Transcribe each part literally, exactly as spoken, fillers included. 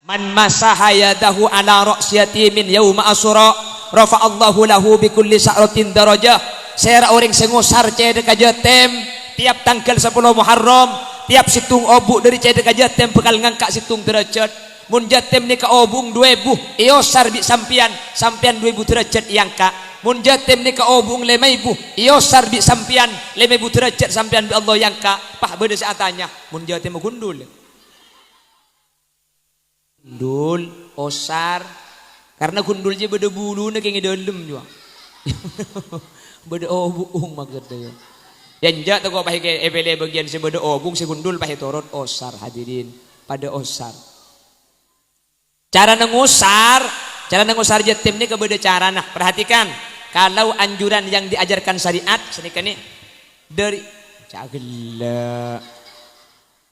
"Man masaha yadahu ala ra'si yatimin yauma Asyura, rafa'allahu lahu bi kulli sya'ratin darajah." Sèra orèng sè ngosar cèdhâ ka yatim tiap tangghâl sapolo Muharram, tiap sèttong obu' dhâri cèdhâ ka yatim bhâkal ngangka' sèttong dârâjhât. Mon yatim nèka obu'eng du èbu, èosar bi' sampèyan, sampèyan du èbu dârâjhât èangka'. Mon yatim nèka obu'eng lèma èbu, èosar bi' sampèyan, lèma èbu dârâjhât sampèyan bi' Allah èangka'. Pas bâdâ sè atanya, "Mon yatimma gundul?" Gundul, osar. Karna gundul jiyâ bâdâ buluna kèng è dâlem jiyâ. Bâdâ obu'eng maksodda jiyâ. Yâ enjâ' tako' pas èkè-, èpèlè bâgiyân sè bâdâ obu'eng, sè gundul pas ètorot osar, hadirin. Padâ osar. Carana ngosar, carana ngosar yatim nèka bâdâ carana. Perhatikan, kalau anjuran yang diajarkan syariat, sanèka nè, dâri, ca'ghellâ'.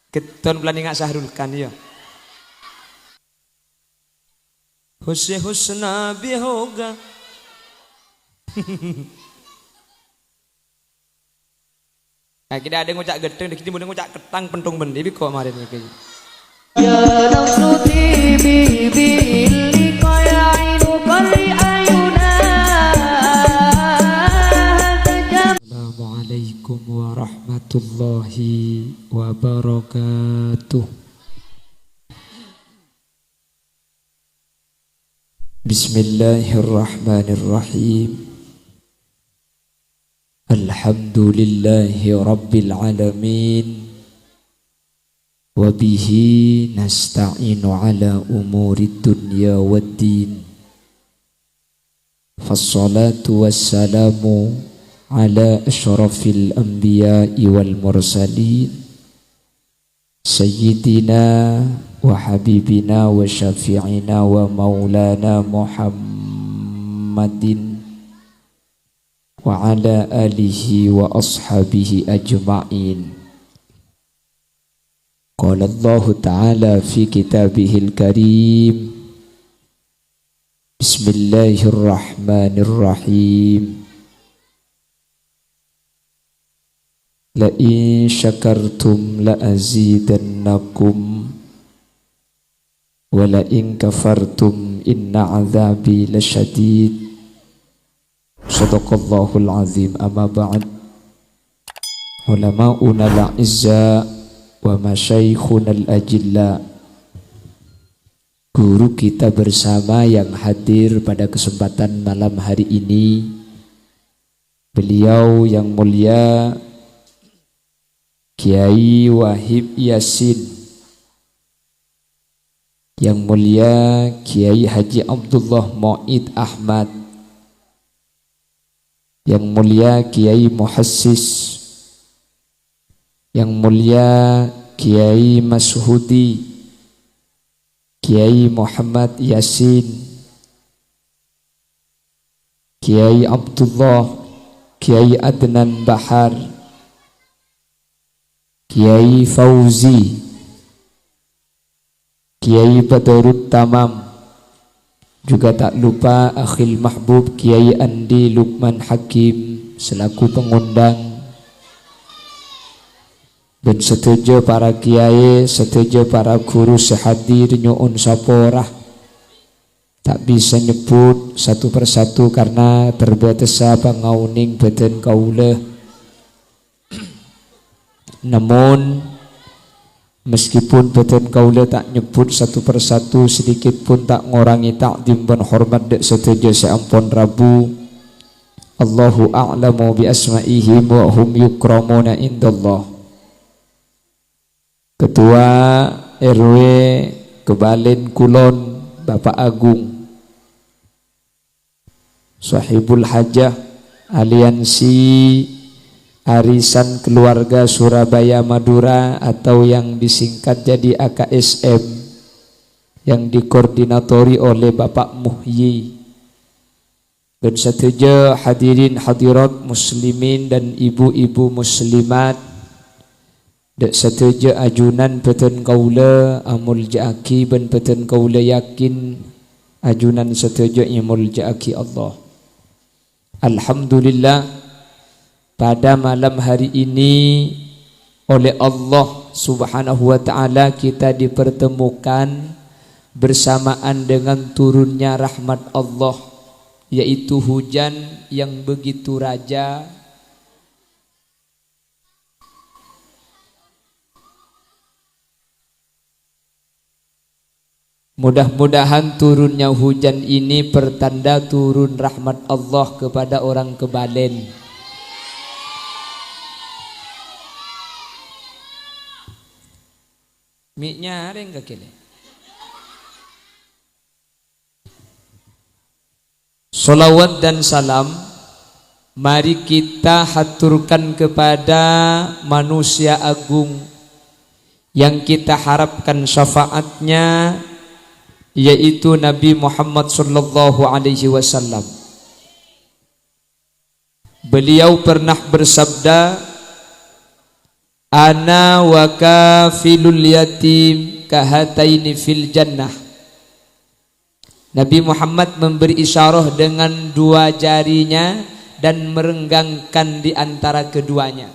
Ghetton planènga Sahrul Khan, yâ. Husni husna bihoga. Nah, kita ada ngucak gedheng, dikit boleh ngucak ketang pentung bendi, bi kok marin iki. Ya nafsu tibi bi liqa'i ainu qali ayuna. Assalamualaikum warahmatullahi wabarakatuh. Bismillahirrahmanirrahim. Alhamdulillahi rabbil alamin. Wa bihi nasta'inu ala umurid dunya waddin. Fassalatu wassalamu ala asyrafil anbiya'i wal mursalin, sayyidina wa habibina wa syafi'ina wa maulana Muhammadin wa ala alihi wa ashabihi ajma'in. Qala Allahu ta'ala fi kitabihil karim, Bismillahirrahmanirrahim. La in syakartum la azidannakum, wa la in kafartum inna adzabi lasyadid. Shadaqallahul azim. Amma ba'd. Ulama'unal a'izza wa masyaikhunal ajilla. Guru kita bersama yang hadir pada kesempatan malam hari ini, beliau yang mulia Kiai Wahib Yasin, yang mulia Kiai Haji Abdullah Muid Ahmad, yang mulia Kiai Muhassis, yang mulia Kiai Mashudi, Kiai Muhammad Yasin, Kiai Abdullah, Kiai Adnan Bahar, Kiai Fauzi, Kiai Badarut Tamam, juga tak lupa akhil mahbub Kiai Andi Lukman Hakim selaku pengundang, bân sadhâjâ para kiai, sadhâjâ para guru sè hadir nyo'on sapora. Ta' bisa nyebbhut satu per satu karna terbâtessa pangaonèng bhâdhân kaulâ. Namon, meskipun bhâdhân kaulâ ta' nyebbhut satu per satu, sedikit pun ta' ngorangè ta'dhim bân hormat dâ' sadhâjâ sè ampon rabu. Allahu a'lamu bi asma'ihim wa hum yukramuna indallah. Ketua R W Kebalen Kulon, Bapak Agung, Sohibul Hajah, Aliansi Arisan Keluarga Surabaya Madura atau yang disingkat jadi A K S M, yang dikoordinatori oleh Bapak Muhyi. Bân sadhâjâ hadirin hadirat muslimin dan ibu-ibu muslimat, dâ' sadhâjâ ajunan bhâdhân kaulâ amoljâ'aghi bân bhâdhân kaulâ yakin ajunan sadhâjâ èmoljâ'aghi Allah. Alhamdulillah, pada malam hari ini, oleh Allah Subhanahu wa Ta'ala, kita dipertemukan Bersamaan dengan turunnya rahmat Allah, yaitu hujan yang begitu raja. Mudah-mudahan turunnya hujan ini pertanda turun rahmat Allah kepada orang Kebalen. Mi' nyarèng kakè lè. Sholawat dan salam mari kita haturkan kepada manusia agung yang kita harapkan syafaatnya, yaitu Nabi Muhammad sallallahu alaihi wasallam. Beliau pernah bersabda, "Ana wa kafilul yatim kahataini fil jannah." Nabi Muhammad memberi isyarah dengan dua jarinya dan merenggangkan di antara keduanya.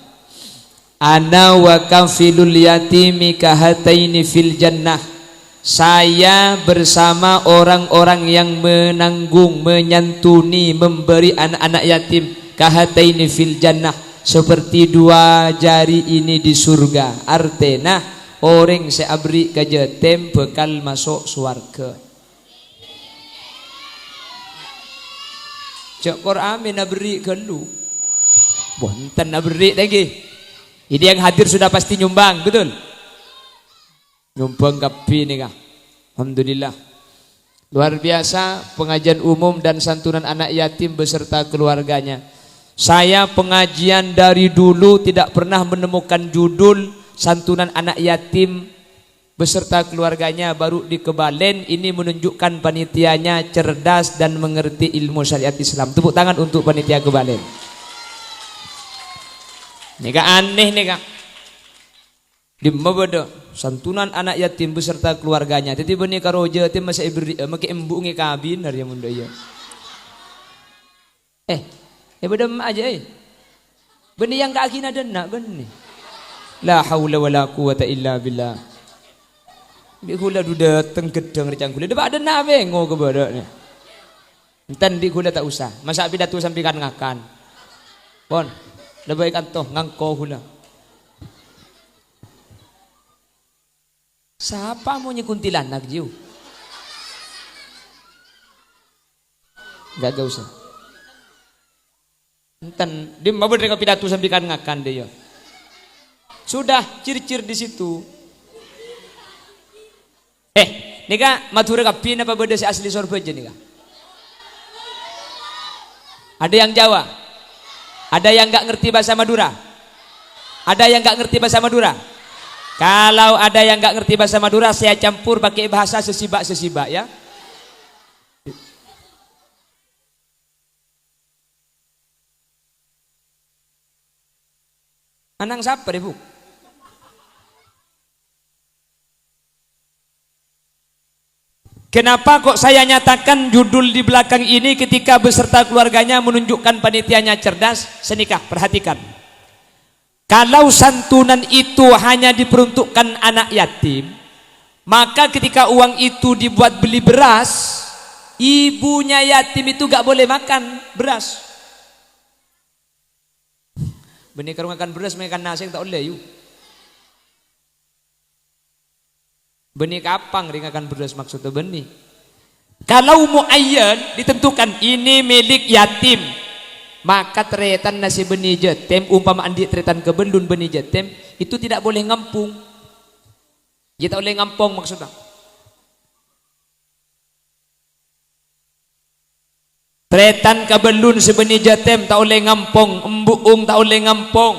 "Ana wa kafilul yatimi kahataini fil jannah." Saya bersama orang-orang yang menanggung, menyantuni, memberi anak-anak yatim, kahataini fil jannah, seperti dua jari ini di surga. Artèna, orèng sè aberri' ka jhâtèm bhâkal maso' sowarghâ. Jhâ' kor amin aberri' ghâllu. Bhunten aberri' ta' ènggi. Ini yang hadir sudah pasti nyumbang, betul? Nyumbang kabbhi nèka. Alhamdulillah. Luar biasa pengajian umum dan santunan anak yatim beserta keluarganya. Saya pengajian dari dulu tidak pernah menemukan judul santunan anak yatim beserta keluarganya, baru di Kebalen ini menunjukkan panitianya cerdas dan mengerti ilmu syariat Islam. Tepuk tangan untuk panitia Kebalen. Nèka aneh nèka. Dimma bâdâ santunan anak yatim beserta keluarganya. Dhâddhi bânnè karo jhâtèm masa èberri'â, makè embu'na kabin arèya mon dâ' iyâ. Eh, eh, bâdâ emma' jâ, eh. Bânnè yang ka'aghina dâ' enna' bânnè. La haula wala quwwata illa billah. Bi' ghulâ du dâteng ghedhâng rècang ghulâ. Dâpa' dâ' enna' bengong ka bâdâ nè. Enten bi' ghulâ ta' osa. Masa' pidato sambi kan-ngakan. Pon. Lebbi kanto ngangko ghulâ. Sapa mo nyè kuntilanak, Jiu? Enggak, enggak usah. Enten, dimma bâdâ pidato sambi kan-ngakan dâ' iyâ. Sudah, cir-cir di situ. Eh, nèka Madhurâ kabbhi napa bâdâ sè asli Sorbhâjâ nèka? Ada yang Jawa? Ada yang nggak ngerti bahasa Madura? Ada yang nggak ngerti bahasa Madura? Kalau ada yang nggak ngerti bahasa Madura, saya campur pakai bahasa sesiba-sesiba, ya. Anang sapa, Ibu? Kenapa kok saya nyatakan judul di belakang ini ketika beserta keluarganya menunjukkan panitianya cerdas? Senikah, perhatikan. Kalau santunan itu hanya diperuntukkan anak yatim, maka ketika uang itu dibuat beli beras, ibunya yatim itu gak boleh makan beras. Bânnè karo ngakan beras, makan nasi ta' ollè, yu. Bânnè kapang rè ngakan beras, maksudnya bânnè. Kalau muayyan ditentukan ini milik yatim, maka tarètanna sè bânnè jhâtèm, umpama andi' tarètan kabellun bânnè jhâtèm, itu tidak boleh ngampong. Iyâ, ta' ollè ngampong maksudnya. Tarètan kabellun sè bânnè jhâtèm ta' ollè ngampong, embu'ung ta' ollè ngampong,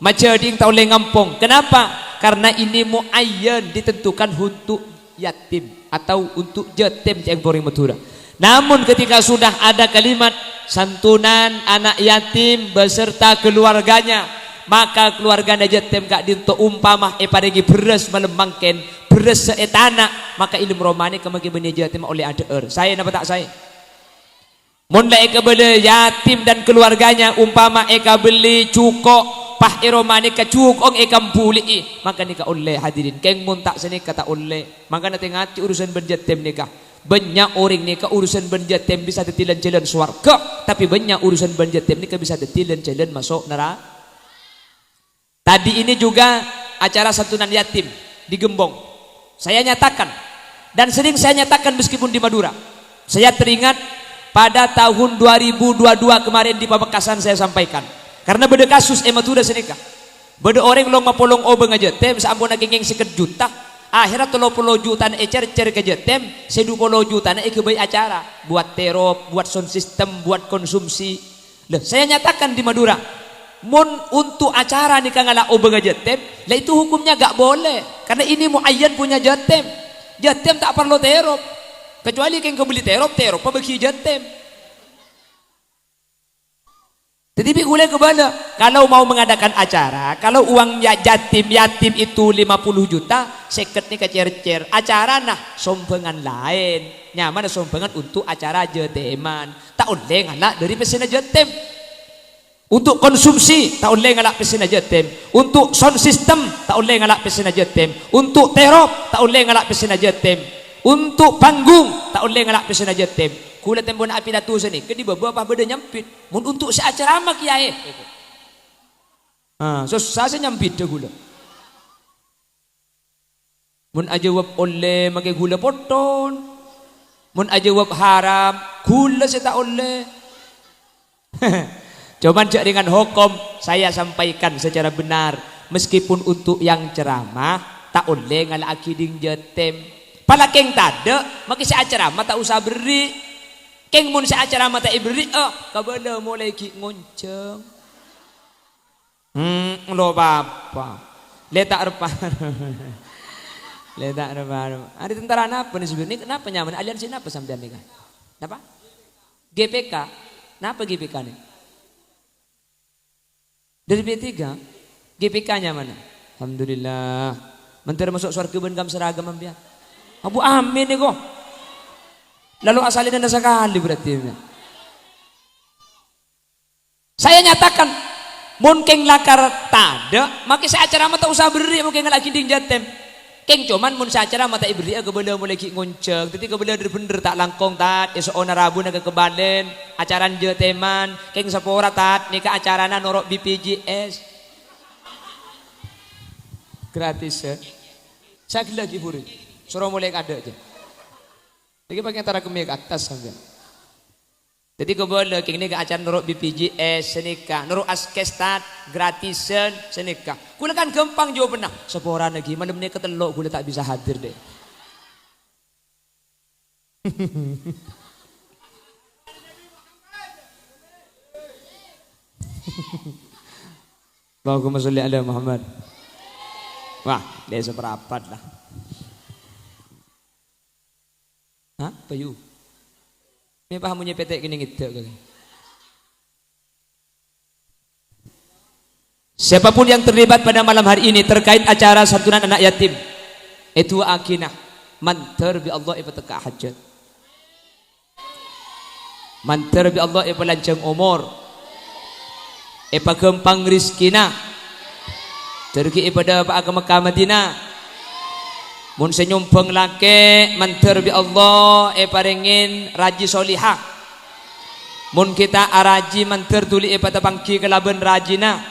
majhâdhi'eng ta' ollè ngampong. Kenapa? Karena ini muayyan, ditentukan untuk yatim atau untuk jhâtèm, ca'èpon orèng Madhurâ. Namun ketika sudah ada kalimat santunan anak yatim beserta keluarganya, maka keluargana jhâtèm ka'dinto umpama èparèngè beras malem mangkèn, beras sè ètana', maka è lem roma nèka makè bânnè jhâtèm ollè adhâ'âr. Saè napa ta' saè? Mon la èkabellâ yatim dan keluarganya, umpama èkabellè jhuko', Pas è roma nèka jhuko' èkambuli'i, mangkana nèka ollè, hadirin. Kèng mon ta' sanèka ta' ollè. Mangkana tè-ngatè urusan bân jâtèm nèka. Bânnya' orèng nèka urusan bân jâtèm bisa dhâddhi lan-jhâlân sowarghâ, tapè bânnya' urusan bân jâtèm nèka bisa dhâddhi lan-jhâlân maso' nara-, Tadi ini juga acara santunan yatim di Gembong. Saya nyatakan, dan sering saya nyatakan meskipun di Madura. Saya teringat pada tahun dua ribu dua dua kemarin di Pamekasan saya sampaikan. Karena bâdâ kasus è Madura sanèka. Bâdâ orèng long mapolong obângnga jâtèm saamponna kèngèng sèket juta, akhèrra tello polo jutana ècèr-cèr ka jâtèm, sè du polo jutana èghâbây acara, buat terop, buat sound system, buat konsumsi. Lah, saya nyatakan di Madura, mon untuk acara nèka ngala' obângnga jâtèm, lah itu hukumnya gak boleh. Karena ini muayyan punya jâtèm. Jâtèm ta' parlo terop. Kecuali kèng kabelli terop, terop pabâgi jâtèm. Dhâddhi bi' ghulâ kabâlâ, kalau mau mengadakan acara, kalau uang ya-, yatim, yatim itu lima puluh juta, sèket nèka cèr-cèr. Acarana sombhângan laèn. Nyamana sombhângan untuk acara jâtèman. Ta' ollè ngala' dhâri pèssèna jâtèm. Untuk konsumsi, ta' ollè ngala' pèssèna jâtèm. Untuk sound system, ta' ollè ngala' pèssèna jâtèm. Untuk terop, ta' ollè ngala' pèssèna jâtèm. Untuk panggung, ta' ollè ngala' pèssèna jâtèm. Ghulâ tempona apidato sanèka, di bâbâ pas bâdâ nyambit. Mon untuk sè acarama kèyaè. Ah, sossa sè nyambidhâ ghulâ. Mon ajâwâb ollè, makè ghulâ potthon. Mon ajâwâb haram, ghulâ sè ta' ollè. Cuman jâ' dengan hokom saya sampaikan secara benar. Meskipun untuk yang ceramah, ta' ollè ngala'aghi dhing jâtèm. Palakèng tadâ', makè sè acarama ta' osa berri'. Kèng mon sè acarama ta' èberri'â, kabâlâ molaè ghi' ngonjhâng. Hmm, lo papa. Lè ta' rèpa. Lè ta' rèpa. Arè tentara napa nè, Subir? Nè, napa nyamana? Aliansi napa sampèyan nèka? Napa? G P K. Napa G P K nè? Dhâri P tiga. G P K nyamana? Alhamdulillah. Mandhâr maso' sowarghâ bân kam saragam sampèyan. Abu amin nèko. Lalu asalina sakalè berarti. Saya nyatakan, mon kèng lakar tadâ', makè sè acarama ta' osa berri', mon kèng ngala' ghi' dhing jâtèm. Kèng coman mon sè acarama ta' èberri'â, kabâlâ molaè ghi' ngonjhâng. Dhâddhi kabâlâ dhâr-bhendhâr ta' langkong, Tat. Èso'ona rabuna ka Kebalen, acarana jâtèman. Kèng sapora, Tat, nèka acarana noro' B P J S. Gratis, ya. Sagellâ ghi' bhuru. Soro molaè kadâ', jâ. Nèka pagghun tarèkemmè ka attas sampèyan. Dhâddhi, kabâlâ kèng nèka acara noro' B P J S sanèka, noro' Askes, Tat, gratisan sanèka. Ghulâ kan ghâmpang jawabanna. Saporana ghi, malem nèka tello' ghulâ ta' bisa hadir, Dek. Allahumma sholli ala Muhammad. Wah, dek saparapat lah. Hah? Bayu? Mè' paham monyè pètè' kènè' ngèdhâ' kali. Siapapun yang terlibat pada malam hari ini terkait acara santunan anak yatim, èdu'aaghina, mandhâr bi' Allah èpatekka' hajat. Mandhâr bi' Allah èpalanjhâng omor, èpaghâmpang rejhekkèna, dhâr ghi' èpadhâpa'a ka Mekkah Madinah. Mon sè nyombhâng lakè', mandhâr bi' Allah èparèngè rajhi sholihah. Mon ghi' ta' arajhi, mandhâr dhuli èpatapangghi kalabân rajhina.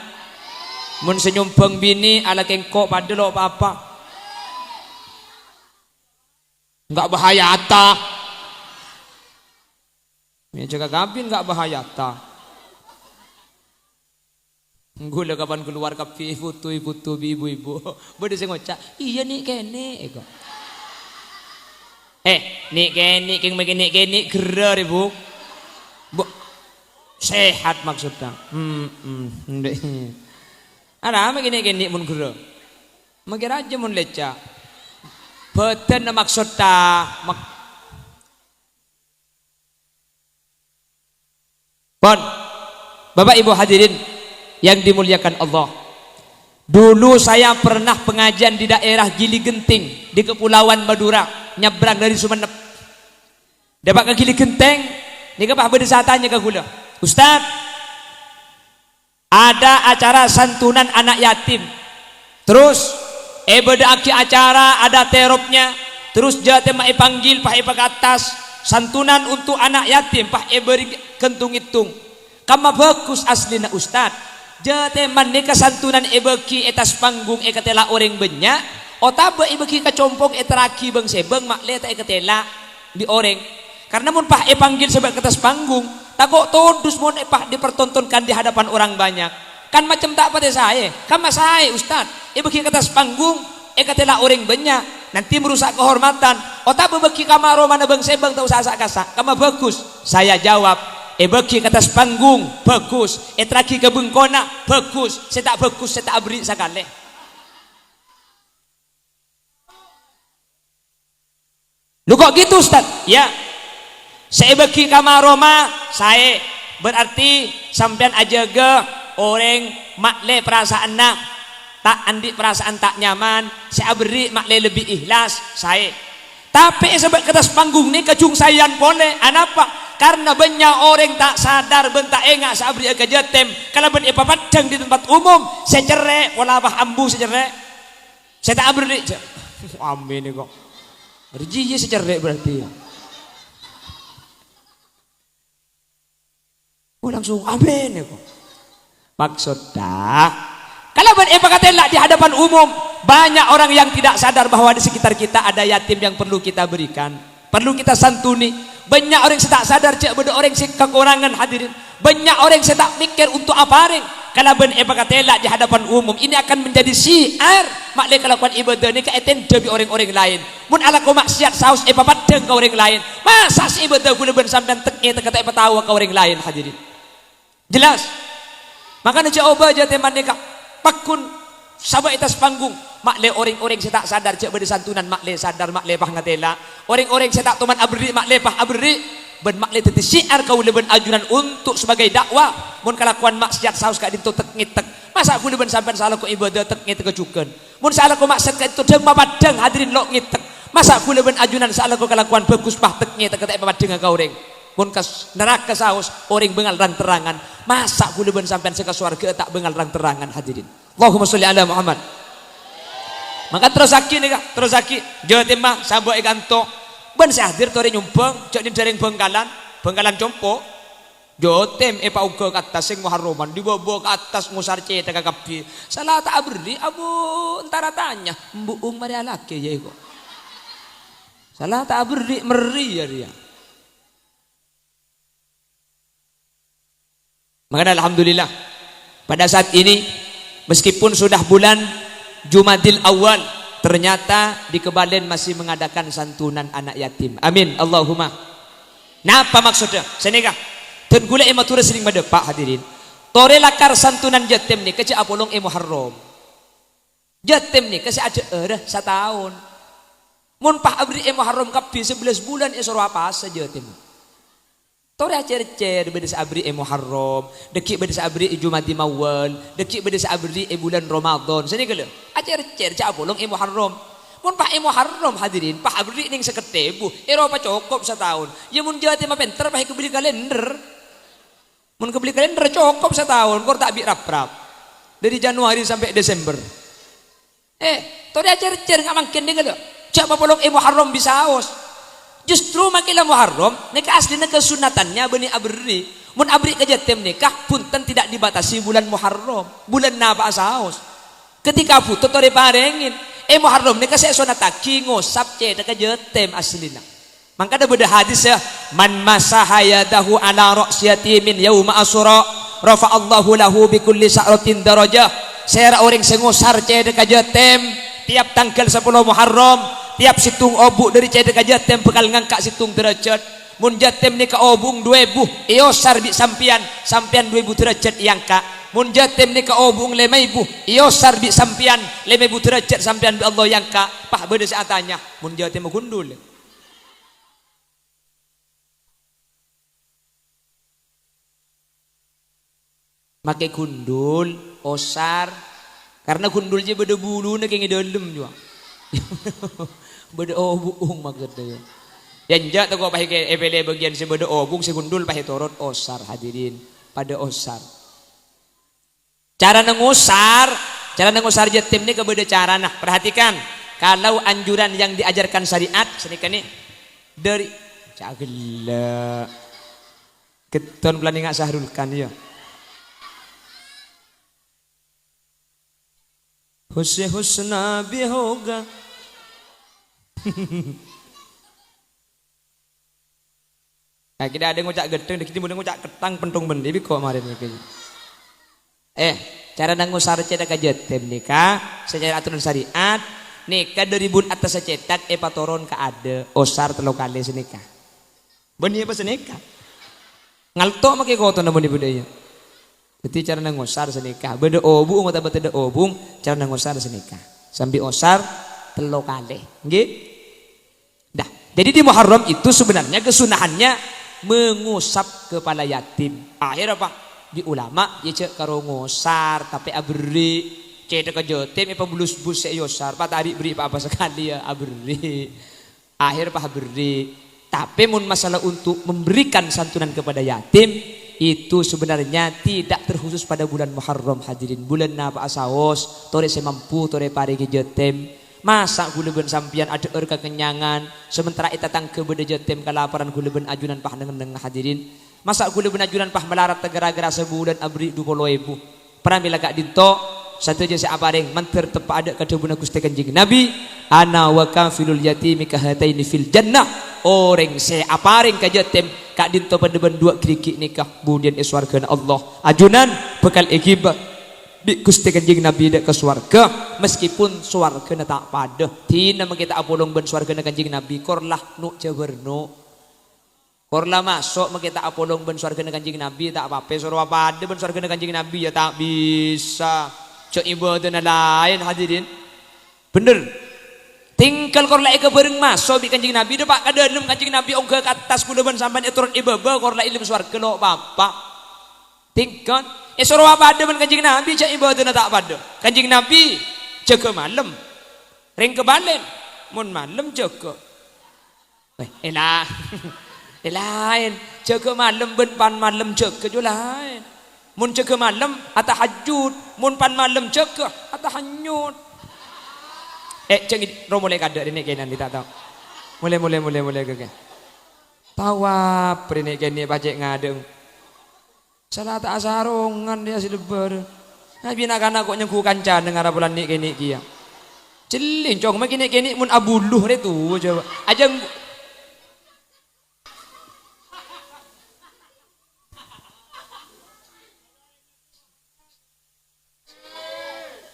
Mon sè nyombhâng binè', alakè engko' padâ lo' pa-apa. Enggak bahaya ta? Mè' jâgâ kabin enggak bahaya ta? Ghulâ kapan kalowar kabbhi èfoto-èfoto bi' ibu-ibu. Bâdâ sè ngoca', "Iyâ, nè'-kènè'," èko. Eh, nè'-kènè', kèng makè nè'-kènè' ghârâ rè, Bu. Bu, sehat maksudnya. Hmm, hmm, ndek. Ara makè nè'-kènè' mon ghârâ. Makè rajâ mon lèca'. Bâdânna maksud ta? Mak-, Pon. Bapak Ibu hadirin yang dimuliakan Allah. Dulu saya pernah pengajian di daerah Gili Genting di Kepulauan Madura, nyabrang dari Sumenep. Dâpa' ka Gili Genting, nèka pas bâdâ sè atanya ka ghulâ, "Ustaz, Ada acara santunan anak yatim. Terros èbâḍâ'aghi acara ada terobnya. Terros jâ' tèmma èpanggil, pas èpakattas santunan untuk anak yatim, pas èbâri ghântong-ngèttong. Kamma bhâghus asllina, Ustad. Jâ' tèmma nèka santunan èbâghi è attas panggung èkatèla' orèng bânnya', otabâ èbâghi ka compo' èterraghi bâng-sèbâng ma'lè ta' èkatèla' bi' orèng. Karna mon pas èpanggil sabâ' ka attas panggung, tako' todus mon è pas dipertontonkan di hadapan orang banyak. Kan macem ta' patè saè, kamma saè, Ustad. Èbâghi ka attas panggung, èkatèla' orèng bânnya', nanti merusak kehormatan. Otabâ bâghi ka ma-romana bâng-sèbâng ta' osa sa'-kasa'. Kamma bhâghus. Saya jawab, èbâghi ka attas panggung, bhâghus. Èterraghi ka bengkona, bhâghus. Sè ta' bhâghus, sè ta' aberri' sakalè. Lo kok gitu, Ustad? Ya. Sè èbâghi ka ma-roma, saè. Berarti sampèyan ajâgâ orèng ma'lè perasaanna, ta' anḍi' perasaan ta' nyaman, sè aberri' ma'lè lebbi ikhlas, saè. Tapè è sabâ' ka attas panggung nèka jhung saèyan polè. Anapa? Karna bânnya' orèng ta' sadar bân ta' enga' sè aberri'â ka jâtèm kalabân èpapaḍḍhâng di tempat umum, sè cerrè' pola pas ambu sè cerrè'. Sè ta' aberri', jâ-, amin, kok. Rèya sè cerrè' berarti, ya. Oh, langsung, "Amin," ya, kok. Maksudnya, kalabân èpakatèla' di hadapan umum, banyak orang yang tidak sadar bahwa di sekitar kita ada yatim yang perlu kita berikan. Perlu kita santuni. Bânnya' orèng sè ta' sadar jâ' bâḍâ orèng sè kakorangan, hadirin. Bânnya' orèng sè ta' mèkkèr untuk aparèng. Kalabân èpakatèla' di hadapan umum, ini akan menjadi syiar. Ma'lè kalakowan ibâdâ nèka ètènḍhâ bi' orèng-orèng laèn. Mon alako ma'siyat saos èpapaḍḍhâng ka orèng laèn. Masa' sè ibâdâ ghulâ bân sampèyan tek-ngètek ta' èpataowa ka orèng laèn, hadirin? Jelas? Mangkana jâ' obâ jâtèm panèka, pagghun sabâ' è attas panggung, ma'lè orèng-orèng sè ta' sadar jâ' bâḍâ santunan, ma'lè sadar, ma'lè pas ngatèla'. Orèng-orèng sè ta' toman aberri', ma'lè pas aberri'. Bân ma'lè dhâddhi syiar kaulâ bân ajunan untuk sebagai dakwah. Mon kalakowan ma'siyat saos ka'ḍinto tek-ngètek, masa' ghulâ bân sampèyan sè alako ibâdâ tek-ngètek jhughân? Mon sè alako ma'siyat ka'ḍinto ḍâng-mapaḍḍhâng, hadirin, lo' ngètek, masa' ghulâ bân ajunan sè alako kalakowan bhâghus pas tek-ngètek ta' èpapaḍḍhânga ka orèng? Mon ka s-, naraka saos, orèng bângal rang-terrangan, masa' ghulâ bân sampèyan sè ka sowarghâ ta' bângal rang-terrangan, hadirin? Allahumma sholli ala Muhammad. Mangka terrossaghi nèka, terrossaghi. Jâtèm sabâ' è kanto. Bân sè hadir torè nyombhâng, jâ' nèḍḍhâ rèng Bhângkalan, Bhângkalan compo'. Jâtèm èpaongghâ ka attas sèng Muharraman, ḍibâbâ ka attas ngosar cèṭagghâ kabbhi. Sala ta' aberri', abu, entara tanya, embu'ung marè alakè, yâ, kok. Sala ta' aberri', merri, yâ, rèya. Makanya alhamdulillah, pada saat ini, meskipun sudah bulan Jumadil Awal, ternyata di Kebalen masih mengadakan santunan anak yatim. Amin, Allahumma. Napa maksudnya? Sanèka, dân ghulâ è Madhurâ sering maḍâpa', hadirin. Torè lakar santunan jâtèm nèka jâ' apolong è Muharram. Jâtèm nèka sè aḍâ'ârâ sataon. Mon pas aberri' è Muharram kabbhi sabellâs bulân èsoro apasa jâtèm. Torè acèr-cèr bâḍâ sè aberri' è Muharram, ḍâggi' bâḍâ sè aberri' è Jumadil Awwal, ḍâggi' bâḍâ sè aberri' è bulân Ramadan. Sanèka lho, acèr-cèr jâ' apolong è Muharram. Mon pas è Muharram, hadirin, pas aberri' nèng sèket èbu, èro pacokop sataon. Yâ mon jâtèm mapènter pas èkabelli kalènder. Mon kabelli kalènder cokop sataon, kor ta' bi' rap-rap. Ḍâri Januari sampè' Desember. Eh, torè acèr-cèr nga' mangkèn nèka lho. Jâ' papolong è Muharram bisaos. Justru makè la Muharram, nèka asllina kasunnatannya bânnè aberri'. Mon aberri' ka jâtèm nèka, bhunten tidak dibatasi bulân Muharram. Bulân napa'a saos. Ketika bhuto torè parèngè. È Muharram nèka sè èsunnattaghi ngosap cèṭagghâ jâtèm asllina. Mangkana bâḍâ hadis, yâ, "Man masaha yadahu ala ra'si yatimin yauma Asyura, rafa'allahu lahu bi kulli sya'ratin darajah." Sèra orèng sè ngosar cèṭagghâ jâtèm tiap tangghâl sapolo Muharram, tiap sèttong obu' ḍâri cèṭagghâ jâtèm bhâkal ngangka' sèttong dârâjhât. Mon jâtèm nèka obu'eng ḍu èbu, èosar bi' sampèyan, sampèyan ḍu èbu dârâjhât èangka'. Mon jâtèm nèka obu'eng lèma èbu, èosar bi' sampèyan, lèma èbu dârâjhât sampèyan bi' Allah èangka'. Pas bâḍâ sè atanya, "Mon jâtèm ghundhul?" Makè ghundhul, osar. Karna ghundhul jâ bâḍâ buluna kèng è ḍâlem jâ. Bâḍâ obu'eng maksodda jâ. Yâ enjâ' tako' pas èkè-, èpèlè bâgiyân sè bâḍâ obu'eng sè ghundhul pas ètorot osar, hadirin. Paḍâ osar. Carana ngosar, carana ngosar yatim nèka bâdâ carana. Perhatikan, kalau anjuran yang diajarkan syariat, sanèka nè, dari, ca'na ghellâ'. Ghetton planènga Sahrul Khan, yâ. Husni husna bihoga. Nah, kita ada ngoca' ghetton, kita ada ngoca' kethang, pentong bendi, bi' ko' marèn nèka. Eh, carana ngosar cèthak ka yatim nèka, secara aturan syariat, nèka dâri bun attas cèthak èpatoron ka adâ', osar tello kalè sanèka. Bânnè apa sanèka? Ngalto' makè kotona bânnè budaya. Dhâddhi carana ngosar sanèka. Bâdâ obung otabâ tadâ' obung, carana ngosar sanèka. Sambi osar tello kalè. Ngghi? Dah, jadi di Muharram itu sebenarnya kesunahannya mengusap kepala yatim. Akhir apa? Di ulama, ya, jhâ' karo ngosar, tapè aberri'. Cèthak ka yatim, èpabelus-bus sè èosar. Patari berri' pa-apa sakalè, ya, aberri'. Akhir pas aberri'. Tapè mon masalah untuk memberikan santunan kepada yatim, itu sebenarnya tidak terkhusus pada bulan Muharram, hadirin. Bulân napa'a saos, torè sè mampu, torè parèngè yatim. Masa' ghulâ bân sampèyan adhâ'âr kakenyangan, sementara è tatangghâ bâdâ yatim kalaparan, ghulâ bân ajunan pas neng-enneng, hadirin? Masa' ghulâ bân ajunan pas malarat ghârâ-ghârâ sabulân aberri' du polo èbu? Pramèla ka'dinto, sadhâjâ sè aparèng mandhâr teppa' adâ' ka dhâbuna Ghustè Kanjeng Nabi, "Ana wa kafilul yatimi kahataini fil jannah." Orèng sè aparèng ka yatim ka'dinto padâ bân duwâ' ghârighi' nèka budiyân è sowarghâna Allah. Ajunan bhâkal èghibâ bi' Ghustè Kanjeng Nabi dâ' ka sowarghâ, meskipun sowarghâna ta' padâ. Dina makè ta' apolong bân sowarghâna Kanjeng Nabi, kor la no' jhâbâr no'. Kor la maso' makè ta' apolong bân sowarghâna Kanjeng Nabi, ta' pa-apa, soro apadâ bân sowarghâna Kanjeng Nabi, ya ta' bisa. Jhâ' ibâdâna laèn, hadirin. Bhender. Tinggal kor la èkabhâreng maso' bi' Kanjeng Nabi, dâpa' ka dâlem Kanjeng Nabi ongghâ ka attas, ghulâ bân sampèyan ètoron è bâbâ, kor la è dâlem sowarghâ lo' pa-apa. Tinggal, èsoro apadâ bân Kanjeng Nabi, jhâ' ibâdâna ta' padâ. Kanjeng Nabi jâgâ malem. Rèng kabâlèn, mon malem jâgâ. Eh, ela-, eh, laèn. Jâgâ malem bân pan malem jâgâ jâ laèn. Mon jâgâ malem, atahajjud. Mon pan malem jâgâ, atahanyut. Eh, jhâng idi-, ro molè kadâ' rènè' kènè' ta' tao. Molè, molè, molè, molè, oke, oke. Tao apa rènè' kènè' pajhât ngadhâng. Sala ta' asarongan rèya sè lebbâr. Abina kana' ko' nyengghu kancana ngara polana nè'-kènè' kèya. Cellèng, cong, ma' kènè'-kènè' mon abulu rè tu, coba. Ajâng.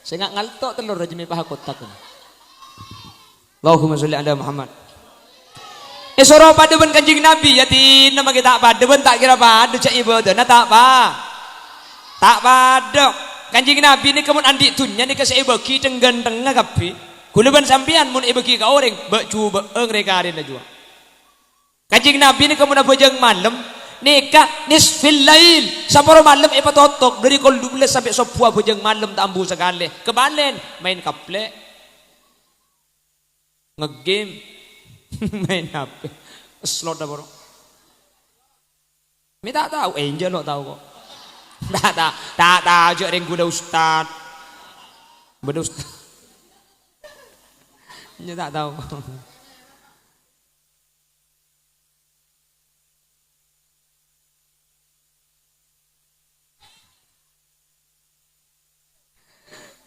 Sènga' ngalto' tellor rajâ mè' paha kotak. Allahumma sholli ala Muhammad. Èsoro padâ bân Kanjeng Nabi, yatima makè ta' padâ bân ta' kèra padâ, jhâ' ibâdâna ta' pa-, ta' padâ. Kanjeng Nabi nèka mon andi' dhunnya nèka sè èbâghi teng-ghântengnga kabbhi. Ghulâ bân sampèyan mon èbâghi ka orèng, bâ'-jhubâ'ân rè-karè lajhuwâ. Kanjeng Nabi nèka mon abhâjâng malem, nèka nisfil lail, saparo malem èpatotok, dâri kol dubellâs sampè' sobbhu abhâjâng malem ta' ambu sakalè. Kabâlèn, maèn kaplè'. Nge-game. Maèn H P. Slot apa, bro? Mè' ta' tao, eh, enjâ' lo' tao ko'. Ta', ta', ta' tao, jhâ' rèng ghulâ ustad. Bâdâ ustad. Enjâ' ta' tao ko'.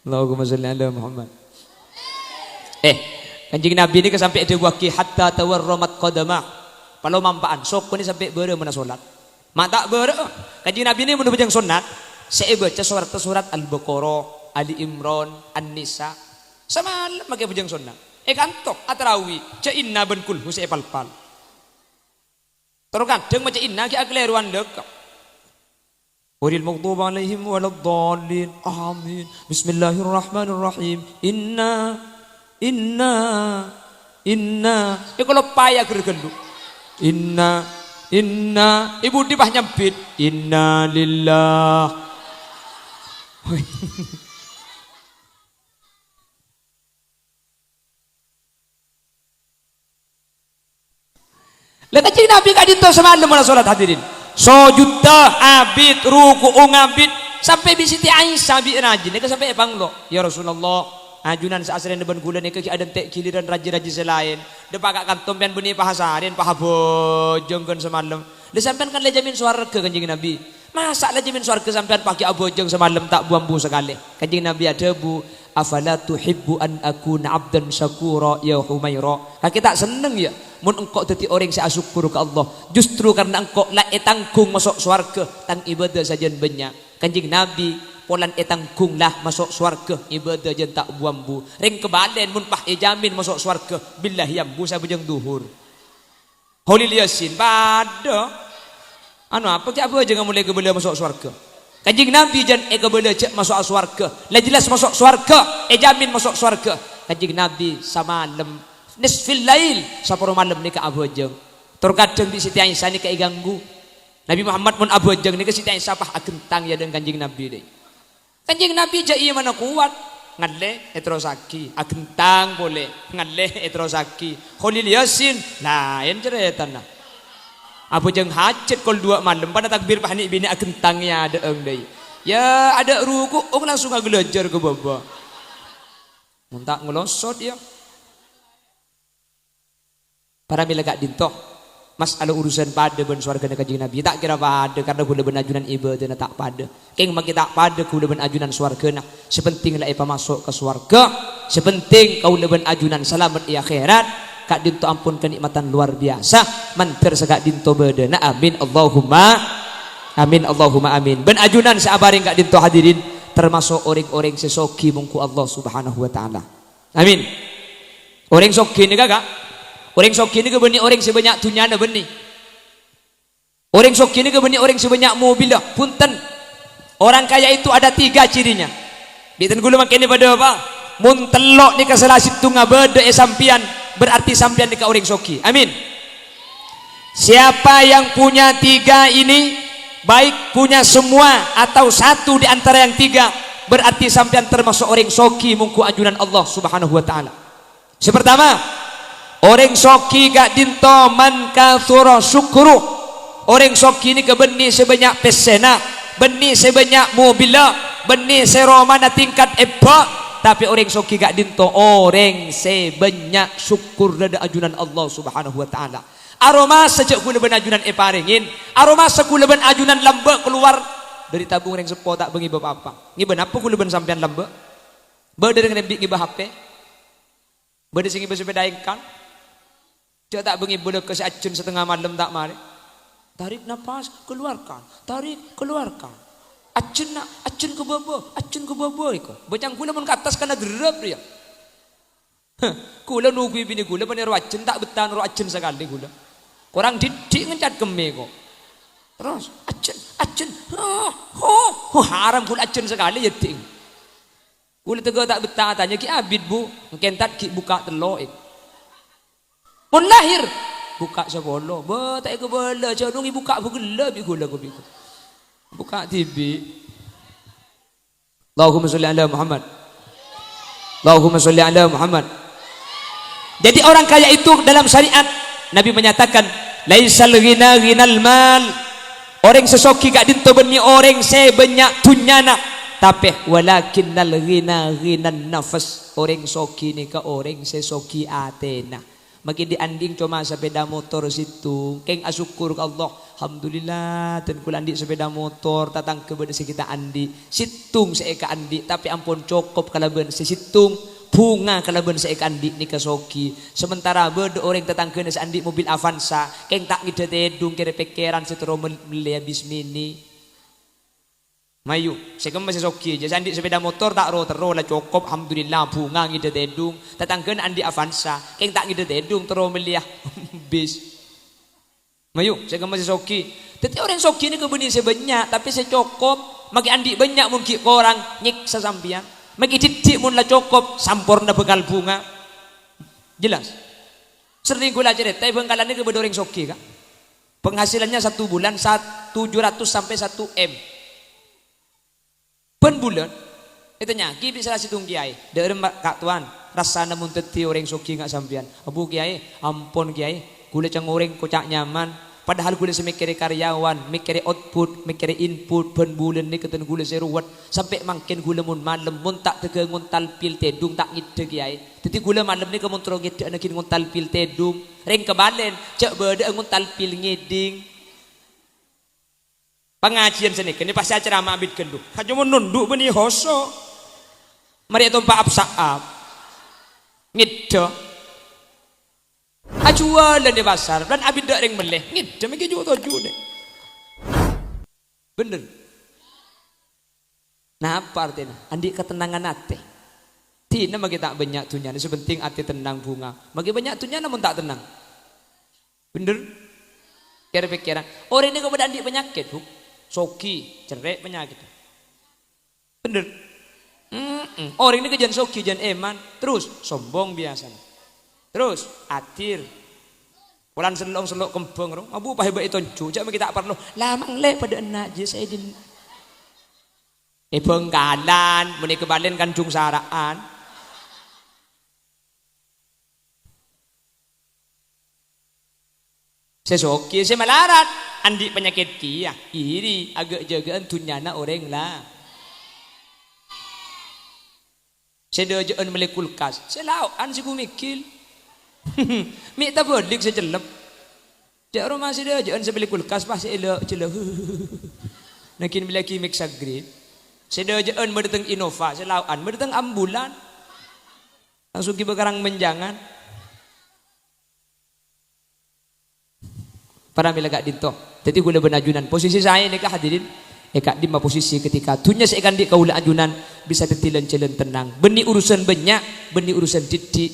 Allahumma sholli ala Muhammad. Eh, Kanjeng Nabi nèka sampè' èdhâbuwâghi, "Hatta tawarramat qadamah." Palomampa'an, sokona sampè' bârâ' monna solat. Ma' ta' bârâ'â. Kanjeng Nabi nèka mon abhâjâng sonnat, sè èbâca sorat-, sorat Al-Baqarah, Ali Imran, An-Nisa. Samalem makè abhâjâng sonnat. Èkanto, atarawi, jhâ' inna bân kulhu sè èpalpal. Terro kadhâng maca inna ghi' akalèrowan lèkè. Ghairil maghdubi 'alaihim waladdallin. Amin. Bismillahirrahmanirrahim. Inna, inna, inna. Èkaloppaè aghâr ghâllu. Inna, inna. È budi pas nyambit. Inna lillah. Lah, Kanjeng Nabi ka'dinto samalem monna solat, hadirin. Sojuddhâ abit, ruku'u ngabit, Sampè' bi' Siti Aisyah bi' rajina nèka sampè' èpanglo', "Ya Rasulullah, ajunan saasalèna bân ghulâ nèka ghi' adhânte' ghiliran raji-raji sè laèn. Dâpa' ka' kanto sampèyan bânnè èpahasarè, èpahabhâjâng ghân samalem. Lha sampèyan kan la èjhâmin sowarghâ, Kanjeng Nabi. Masa' la èjhâmin sowarghâ sampèyan pas ghi' abhâjâng samalem ta' bu-ambu sakalè?" Kanjeng Nabi adhâbu, "Afala tuhibbu an akuna abdan syakura ya Humaira? Kakè ta' senneng, ya, mon engko' dhâddhi orèng sè asokkor ka Allah? Justru karna engko' la ètangghung maso' sowarghâ, tang ibâdâ sajân bânnya'." Kanjeng Nabi, polana ètangghung la maso' sowarghâ, ibâdâ jân ta' bu-ambu. Rèng kabâlâna mon pas èjhâmin maso' sowarghâ, billahi ambu sabhâjâng dhuhur. Kholil Yasin, padâ. Anu apa ghi' abhâjângnga molaè èkabâlâ maso' sowarghâ? Kanjeng Nabi jân èkabâlâ jhâ' maso'a sowarghâ. La jelas maso' sowarghâ, èjhâmin maso' sowarghâ. Kanjeng Nabi samalem, nisfil lail, saparo malem nèka abhâjâng. Tor kadhâng bi' Siti Aisyah nèka èghânggu. Nabi Muhammad mon abhâjâng nèka Siti Aisyah pas aghentang è adâ'na Kanjeng Nabi, dâi. Kanjeng Nabi jhâ' imana kowat, ngallè, èterrossaghi, aghentang polè, ngallè, èterrossaghi. Kholil Yasin, laèn carètana. Abhâjâng hajhât kol duwâ' malem, padâ takbir pas nè'-binè' aghentang è adâ'na, dâi. Ya, adâ' ruku'ung langsung aghâlâjâr ka bâbâ. Mon ta' ngalosot, ya. Para mèla ka'dinto, mas'ala urusan padâ bân sowarghâna Kanjeng Nabi, ta' kèra padâ, karna ghulâ bân ajunan ibâdâna ta' padâ. Kèng makè ta' padâ ghulâ bân ajunan sowarghâna, sè pentèng la èpamaso' ka sowarghâ, sè pentèng kaulâ bân ajunan salamet è akhèrat, ka'dinto ampon kanè'matan lowar biyasa, mandhâr saka'dinto bâdâna. Amin, Allahumma amin, Allahumma amin. Bân ajunan sè aparèng ka'dinto hadirin, termaso' orèng-orèng sè soghi mongghu Allah Subhanahu wa Ta'ala. Amin. Orèng soghi nèka, Ka', orèng soghi nèka bânnè orèng sè bânnya' dhunnyana, bânnè. Orèng soghi nèka bânnè orèng sè bânnya' mobilla, bhunten. Orang kaya itu ada tiga cirinya. Bhunten ghulâ mangkèn padâ apa? Mon tello' nèka sala sèttonga bâdâ è sampèyan, berarti sampèyan nèka orèng soghi. Amin. Siapa yang punya tiga ini, baik punya semua atau satu di antara yang tiga, berarti sampèyan termaso' orèng soghi mongghu ajunan Allah Subhanahu wa Ta'ala. Sè partama, orèng soghi ka'dinto man katsura syukru. Orèng soghi nèka bânnè sè bânnya' pèssèna, bânnè sè bânnya' mobilla, bânnè sè romana tingkat ebba', tapè orèng soghi ka'dinto orèng sè bânnya' sokkorra dâ' ajunan Allah Subhanahu wa Ta'ala. Aromasa jhâ' ghulâ bân ajunan èparèngè, aromasa ghulâ bân ajunan lambâ' kalowar dâri tabung rèng seppo ta' bângèbâ pa-apa. Ngèbâ napa ghulâ bân sampèyan lambâ'? Bâdâ rèng rembi' ngèbâ H P? Bâdâ sè ngèbâ sepèda èngkal? Jhâ' ta' bângèbâ lèkka sè ajjhân satengnga malem ta' marè. Tarik napas, keluarkan. Tarik, keluarkan. Ajjhân, na', ajjhân ka bâbâ, ajjhân ka bâbâ, èko. Bâcang ghulâ mon ka attas kana gerrep, rèya. Heh, ghulâ nongguwi binè ghulâ panèro ajjhân, ta' bettah noro' ajjhân sakalè ghulâ. Korang dhiddhi' ngencat kemmè, ko'. Terros, ajjhân, ajjhân, oh, oh, oh, haram ghulâ ajjhân sakalè, yâ, ding. Ghulâ tèghâ ta' bettah atanya, "Ghi' abit, Bu?" Engkèntat ghi' bukka' tello', èko. Mon lahèr, bukka' sapolo. Bâ, ta' èkabâlâ, jhâ' nongè bukka' bu ghellâ' bi' ghulâ, ko' bi' ghulâ. Bukka' dhibi'. Allahumma sholli ala Muhammad. Allahumma sholli ala Muhammad. Jadi orang kaya itu dalam syariat Nabi menyatakan, "Laisal ghina ghinal mal." Orèng sè soghi ka'dinto bânnè orèng sè bânnya' dhunnyana, tapè walakinnal ghina ghinan nafs. Orèng soghi nèka orèng sè soghi atèna. Makè dhi'-andhi'en coma sapèda motor sèttong, kèng asokkor ka Allah. Alhamdulillah, dân kaulâ andi' sapèda motor, tatangghâ bâdâ sè ghi' ta' andi'. Sèttong sè èkaandi', tapè ampon cokop kalabân sè sèttong. Bhunga kalabân sè èkaandi' nèka soghi. Sementara bâdâ orèng tatangghâna sè andi' mobil Avanza, kèng ta' ngèdhâ tèdung kèra-pèkkèran sè terro mel-, mellèya bis mini. Mayu, sè kemma sè soghi, jhâ' sè andi' sapèda motor ta' ro-terro la cokop, alhamdulillah, bhunga ngèdhâ tèdung. Tatangghâna andi' Avanza, kèng ta' ngèdhâ tèdung terro mellèya bis. Mayu, sè kemma sè soghi. Dhâddhi orèng soghi nèko bânnè sè bânnya', tapè sè cokop. Makè andi' bânnya' mon ghi' korang, nyèksa sampèyan. Makè dhiddhi' mon la cokop, samporna bhâkal bhunga. Jelas? Serrèng kaulâ carèta è Bhângkalan nèko bâdâ orèng soghi, Ka'. Penghasilannya satu bulan sat-, tujuh ratus sampai satu M. Bân bulân, ètanya'aghi bi' sala sèttong kèyaè, "Dâ'remma, Ka' Towan, rassana mon dhâddhi orèng soghi nga' sampèyan?" "Abu, Kèyaè, ampon, Kèyaè, ghulâ ca'na orèng koca' nyaman, Padahal ghulâ sè mèkkèrè karyawan, mèkkèrè output, mèkkèrè input, bân bulân nèka dhân ghulâ sè ruwet. Sampè' mangkèn ghulâ mon malem, mon ta' dâgâ ngontal pil tèdung ta' ngèddhâ kèyaè. Dhâddhi ghulâ malem nèka mon terro ngèddhâ'âna ghi' ngontal pil tèdung. Rèng kabâlèn, jhâ' bâdâ'â ngontal pil ngèdhing. Pangajiyân sanèka nè pas acerama abit ghâllu. Coma nondhu' bânnè hoso. Marè ètompa' ap-sa'ap. Ngèddhâ. Ajhuwâlân è pasar, bân abit dâ' rèng mellè. Ngèddhâ mèkkè ju-toju' nè. Bhender. Napa artèna? Andi' katennangan atè. Dinah maghi ta' bânnya' dhunnyana, sè pentèng atè tennang, bhunga. Maghi bânnya' dhunnyana mon ta' tennang. Bhender? Kèr-pèkkèran. Orèng nèko padâ andi' panyakèt, Bu. Soghi, cerrè' panyakèt. Bhender? Mm-mm. Orèng nèko jhân soghi, jhân èman. Terros, sombong biyasana. Terros, adir. Polana sello'-sello' kembhâng, ro. Abu, pahèbâ ètonjhu'. Jhâ' mèkkè ta' parlo. La, manglè padâ enna' jiyâ sè èdin. È Bhângkalan, mon è Kebalen kan jhung sara'an. Sè soghi, sè malarat, andi' panyakèt kèya, iri, aghâ'-jâghâ'ân dhunnyana orèng la-, sè dâjâ'ân mellè kulkas, sè lao'an sè ghu-mèghil. Mè' tabâlik sè cellep. Jhâ' roma sè dâjâ'ân sè mellè kulkas, pas sè èla-, cella-, naghin mellèaghi mixagreen. Sè dâjâ'ân madâteng Innova, sè lao'an madâteng ambulan. Langsung ghibâ ka rang menjangan. Para mèla ka'dinto. Dhâddhi ghulâ bân ajunan posisi saè nèka hadirin. È ka'dimma posisi ketika dhunnya sè èkaandi' kaulâ ajunan bisa dhâddhi lan-jhâlân tennang. Bânnè urusan bânnya', bânnè urusan dhiddhi',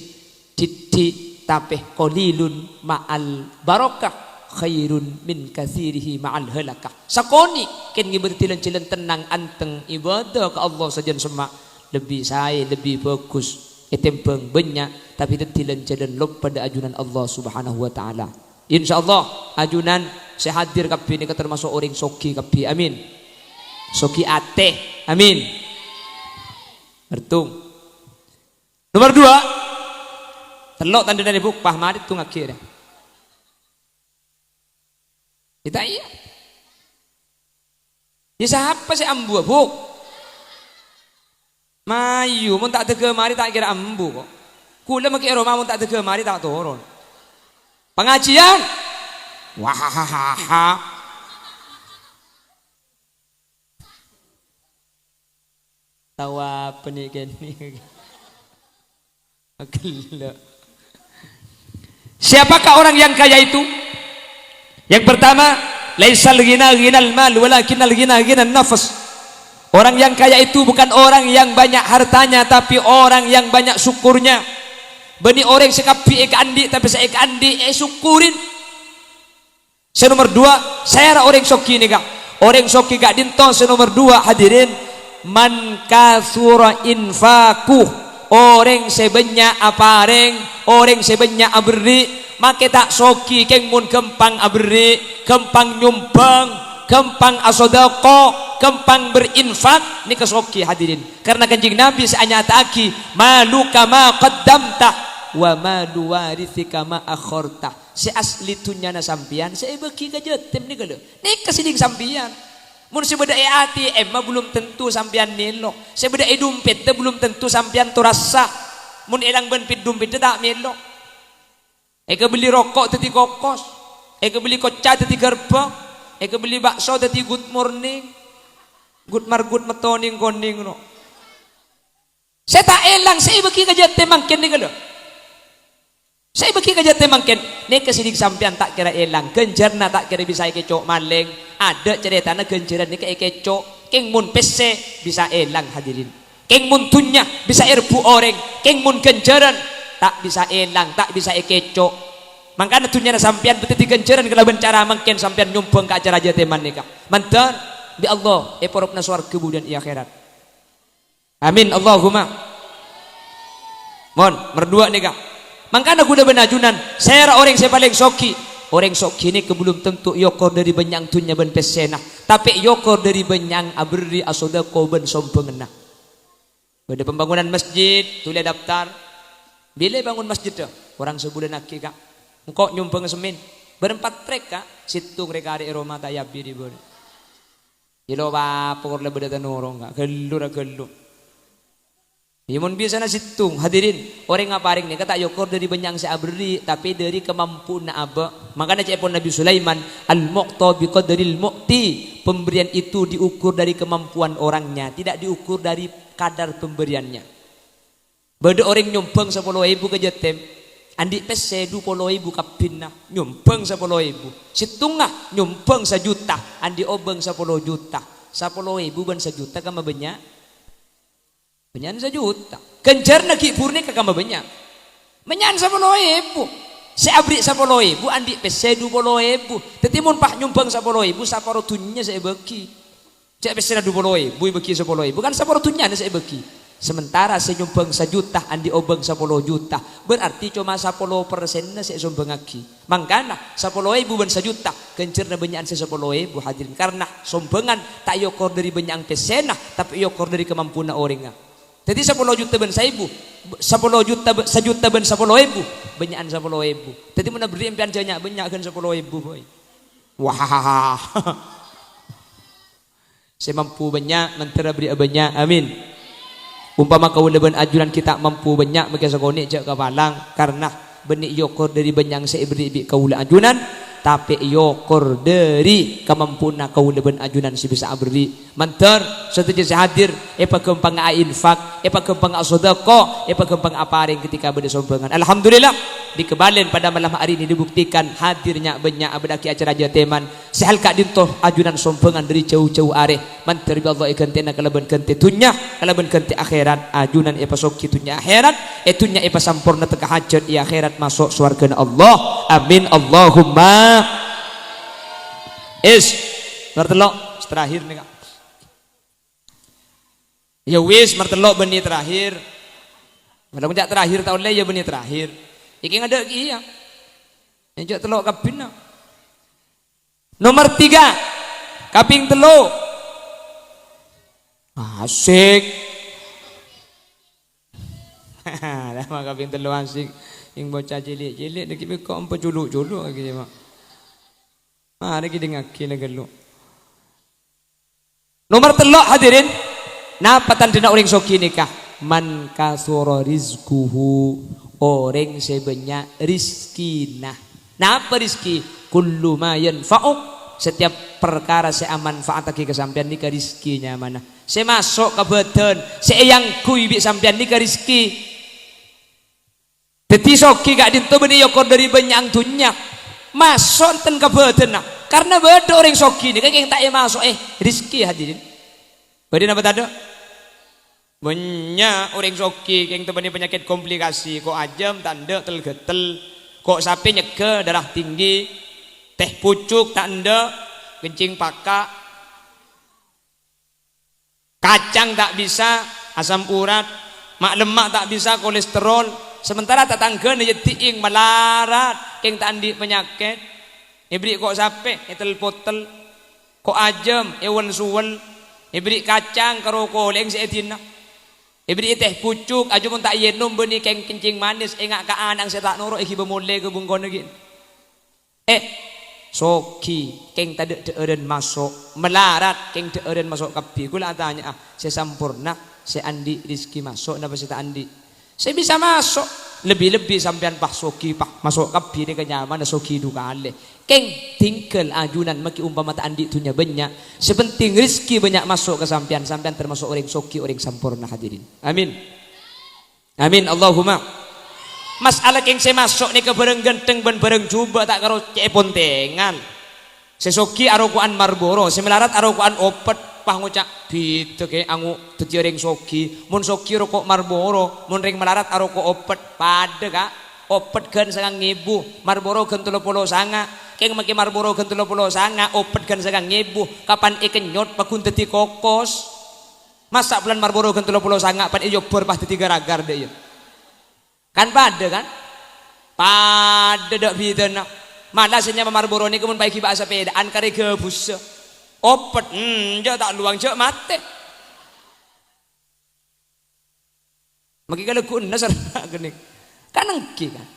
dhiddhi', tapè qalilun ma'al barakah khairun min katsirihi ma'al halakah. Sakonè' kèng ngibâ dhâddhi lan-jhâlân tennang anteng ibâdâ ka Allah sajân semma' lebbi saè, lebbi bhâghus ètèmbhâng bânnya', tapè dhâddhi lan-jhâlân loppa dâ' ajunan Allah Subhanahu wa Ta'ala. Insyaallah, ajunan sè hadir kabbhi nèka tamaso' orèng soghi kabbhi. Amin. Soghi atè. Amin. Mertung. Nomor dua. Tello' tandhâna, Bu. Pah, marè tongngaghi, rè. Iyâ ta' iyâ? Iyâ, sapa sè ambuwâ, Bu? Mayu, mon ta' dâgâ marè ta' kèra ambu, kok. Ghulâ makè è roma mon ta' dâgâ marè ta' toron. Pangajiyân? Wahahaha. Tao apa nè' kènè'? Gellâ'. Siapakah orang yang kaya itu? Yang pertama, "Laisal ghina ghinal mal, walakinnal ghina ghinan nafs." Orang yang kaya itu bukan orang yang banyak hartanya, tapi orang yang banyak syukurnya. Bânnè orèng sè kabbhi èkaandi', tapè sè èkaandi' èsyukurin. Sè nomer duwâ', sèra orèng soghi nèka. Orèng soghi ka'dinto sè nomer duwâ', hadirin, "Man katsura infaquh." Orèng sè bânnya' aparèng, orèng sè bânnya' aberri', makè ta' soghi kèng mon ghâmpang aberri', ghâmpang nyombhâng, ghâmpang asodâko, ghâmpang berinfak, nèka soghi, hadirin. Karna Kanjeng Nabi sè anyata'aghi, "Maluka ma qaddamta, wa malu waritsika ma akhorta." Sè asli dhunnyana sampèyan sè èbâghi ka jhâtèm nèka, lho. Nèka sè dhing sampèyan. Mon sè bâdâ è atè, emma belum tentu sampèyan mèlo. Sè bâdâ è dompètta belum tentu sampèyan torassa. Mon èlang bân pèt-dompètta ta' mèlo. Èkabelli roko' dhâddhi kokos. Èkabelli koca dhâddhi ghârbhâng. Èkabelli bakso dhâddhi good morning. Good mar-good metto nèng-konèng, no. Sè ta' èlang, sè èbâghi ka jhâtèm mangkèn nèka, lho. Sè èbâghi ka jhâtèm mangkèn, nèka sè dhing sampèyan ta' kèra èlang, ghânjhârânna ta' kèra bisa èkèco' malèng. Adâ' carètana ghânjhârân nèka èkèco', kèng mon pèssè bisa èlang, hadirin. Kèng mon dhunnya bisa èrebbhu' orèng, kèng mon ghânjhârân ta' bisa èlang, ta' bisa èkèco'. Mangkana dhunnyana sampèyan bhâdhi ghânjhârân kalabân cara mangkèn sampèyan nyombhâng ka acara jhâtèman nèka. Mandhâr, bi' Allah èporobhâna sowarghâ budhiyân è akhèrat. Amin, Allahumma. Mon, merduwâ' nèka. Mangkana ghulâ bân ajunan, sèra orèng sè palèng soghi? Orèng soghi nèka belum tentu èokor dâri bânnya'na dhunnya bân pèssèna, tapè èokor dâri bânnya'na aberri', asodâko bân sombhânganna. Bâdâ pembangunan masjid, tulè daftar. Bilâ bângon masjid, dâ? Korang sabulân aghi, Ka'. Engko' nyombhâng semmèn. Bârâmpat trek, Ka'. Sèttong rè-karè è roma ta' èabi' dhibâ. Iyâ lo' apa, pokok la bâdâ tanorong, Ka'. Ghâllu ra ghâllu. Iyâ mon biasana sèttong, hadirin. Orèng aparèng nèka ta' èokor dâri bânnya'an sè aberri', tapè dâri kamampuanna abâ'. Mangkana ca'èpon Nabi Sulaiman, "Al-mu'ta bi qadril mu'ti." Pemberian itu diukur dari kemampuan orangnya, tidak diukur dari kadar pemberiannya. Bâdâ orèng nyombhâng sapolo èbu ka jâtèm, andi' pèssè du polo èbu kabbhina, nyombhâng sapolo èbu. Sèttongnga nyombhâng sajuta, andi' obâng sapolo juta. Sapolo èbu bân sajuta kamma bânnya'? Bânnya'an sajuta. Ghânjhârânna ghi' bhuru nèka kamma bânnya'? Bânnya'an sapolo èbu. Sè aberri' sapolo èbu andi' pèssè du polo èbu. Dhâddhi mon pas nyombhâng sapolo èbu, saparo dhunnya sè èbâghi. Jhâ' pèssèna du polo èbu èbâghi sapolo èbu, kan saparo dhunnyana sè èbâghi. Sementara sè nyombhâng sajuta andi' obâng sapolo juta, berarti coma sapolo persenna sè èsombhângaghi. Mangkana, sapolo èbu bân sajuta, ghânjhârânna bânnya'an sè sapolo èbu, hadirin. Karna sombhângan ta' èokor dâri bânnya'an pèssèna, tapè èokor dâri kamampuanna orèngnga. Dhâddhi sapolo juta bân saèbu, sapolo juta bâ-, sajuta bân sapolo èbu, bânnya'an sapolo èbu. Dhâddhi mon aberri' empèyan jhâ' nya'-bânnya' ghân sapolo èbu, boy. Wah. Sè mampu bânnya', mandhâr aberri'a bânnya'. Amin. Ompama kaulâ bân ajunan ghi' ta' mampu bânnya', makè sakonè' jhâ' kapalang, karna bânnè èokor dâri bânnya'an sè èberri' bi' kaulâ ajunan, tapè èokor dâri kamampuanna kaulâ bân ajunan sè bisa aberri'. Mandhâr, sadhâjâ sè hadir, èpaghâmpangnga infak, èpaghâmpangnga sodâko, èpaghâmpangnga aparèng ketika bâdâ sombhângan. Alhamdulillah, di Kebalen pada malam hari ini dibuktikan hadir nya'-bânnya' abâdâ'aghi acara jâtèman. Sè hal ka'dinto ajunan sombhângan dâri jâu-jâu arè, mandhâr bi' Allah èghântèna kalabân ghântè dhunnya, kalabân ghântè akhèrat, ajunan èpasoghi dhunnya akhèrat, è dhunnya èpasamporna'aghi hajhât, è akhèrat maso' sowarghâna Allah. Amin, Allahumma. Is, nomer tello', terakhir nèka. Ya wis, nomer tello' bânnè terakhir. Walaupun ca'na terakhir ta' ollè, ya bânnè terakhir. Iki ngadâ' kèya. Enjâ' tello' kabbhina. Nomer tiga, kapèng tello'. Asik. Lah, kapèng tello' asik. Ing bocah cili'-cili' nèkè mèko empa culu'-culu' lagi, Pak. Mari kèdingngaghi la ghâllu. Nomer tello', hadirin. Napa tandhâna orèng soghi nèka? "Man katsura rizquhu," orèng sè bânnya' rejhekkèna. Napa rejhekkè? "Kullu ma yanfa'uk," setiap parkara sè amanfa'attaghi ka sampèyan nèka rejhekkè nyamana. Sè maso' ka bâdân, sè èangghuy bi' sampèyan nèka rejhekkè. Dhâddhi soghi ka'dinto bânnè èokor dâri bânnya'an dhunnya. Maso' enten ka bâdânna. Karna bâdâ orèng soghi nèka kèng ta' èmaso'è rejhekkè, hadirin. Bâdâ napa tadâ'? Bânnya' orèng soghi kèng tebâna panyakèt komplikasi, ko' ajâm ta' endâ' tel-ghâtel, ko' sapè nyegghâ darah tinggi, teh pucuk ta' endâ', kencing paka'. Kacang ta' bisa, asam urat, ma'-lemma' ta' bisa, kolesterol. Sementara tatangghâna yâ dhi'eng malarat, kèng ta' andi' panyakèt. Èberri' ko' sapè, ètel-potel. Ko' ajâm, èwel-suwel. Èberri' kacang, karo kolèng sè èdina. Èberri' teh pucuk, ajâ mon ta' ènom bânnè kèng kencing manis, ènga' ka ana'na sè ta' noro' èghibâ molè ka bengkona ghi'. Eh, soghi kèng tadâ' dhâ'ârân maso', malarat kèng dhâ'ârân maso' kabbhi. Kaulâ atanya'a, sè samporna, sè andi' rejhekkè maso' napa sè ta' andi'? Sè bisa maso'. Lebbi-lebbi sampèyan pas soghi, pas maso' kabbhi nèka nyamana soghi du kalè. Kèng, tinggal ajunan makè ompama ta' andi' dhunnya bânnya'. Sè penting rejhekkè bânnya' maso' ka sampèyan, sampèyan termaso' orèng soghi, orèng samporna, hadirin. Amin. Amin, Allahumma. Mas'ala kèng sè maso' nèka bârâng ghântheng bân bârâng jhubâ' ta' karo cè' pontengan. Sè soghi aroko'an Marlboro, sè malarat aroko'an Opet, pas ngoca', "Bhidhâ kè ango' dhâddhi orèng soghi. Mon soghi roko' Marlboro, mon rèng malarat aroko' Opet, padâ, Ka'. Opet ghân sangang èbu, Marlboro ghân tello polo sanga'. Kèng makè Marlboro ghân tello polo sanga', Opet ghân sangang èbu, kapan èkennyot paghun dhâddhi kokos." Masa' bulân Marlboro ghân tello polo sanga' pan èyobbhâr pas dhâddhi ghâr-aghâr dâ' iyâ? Kan padâ, kan? Padâ dâ' bhidhâna. Mala sè nyama Marlboro nèko mon paèghibâ asapèdaan karè ghâbhussâ. Opet, enjâ' ta' lowang jâ' matè. Makè kalagguwânna sarana kènè. Kan èngghi, kan?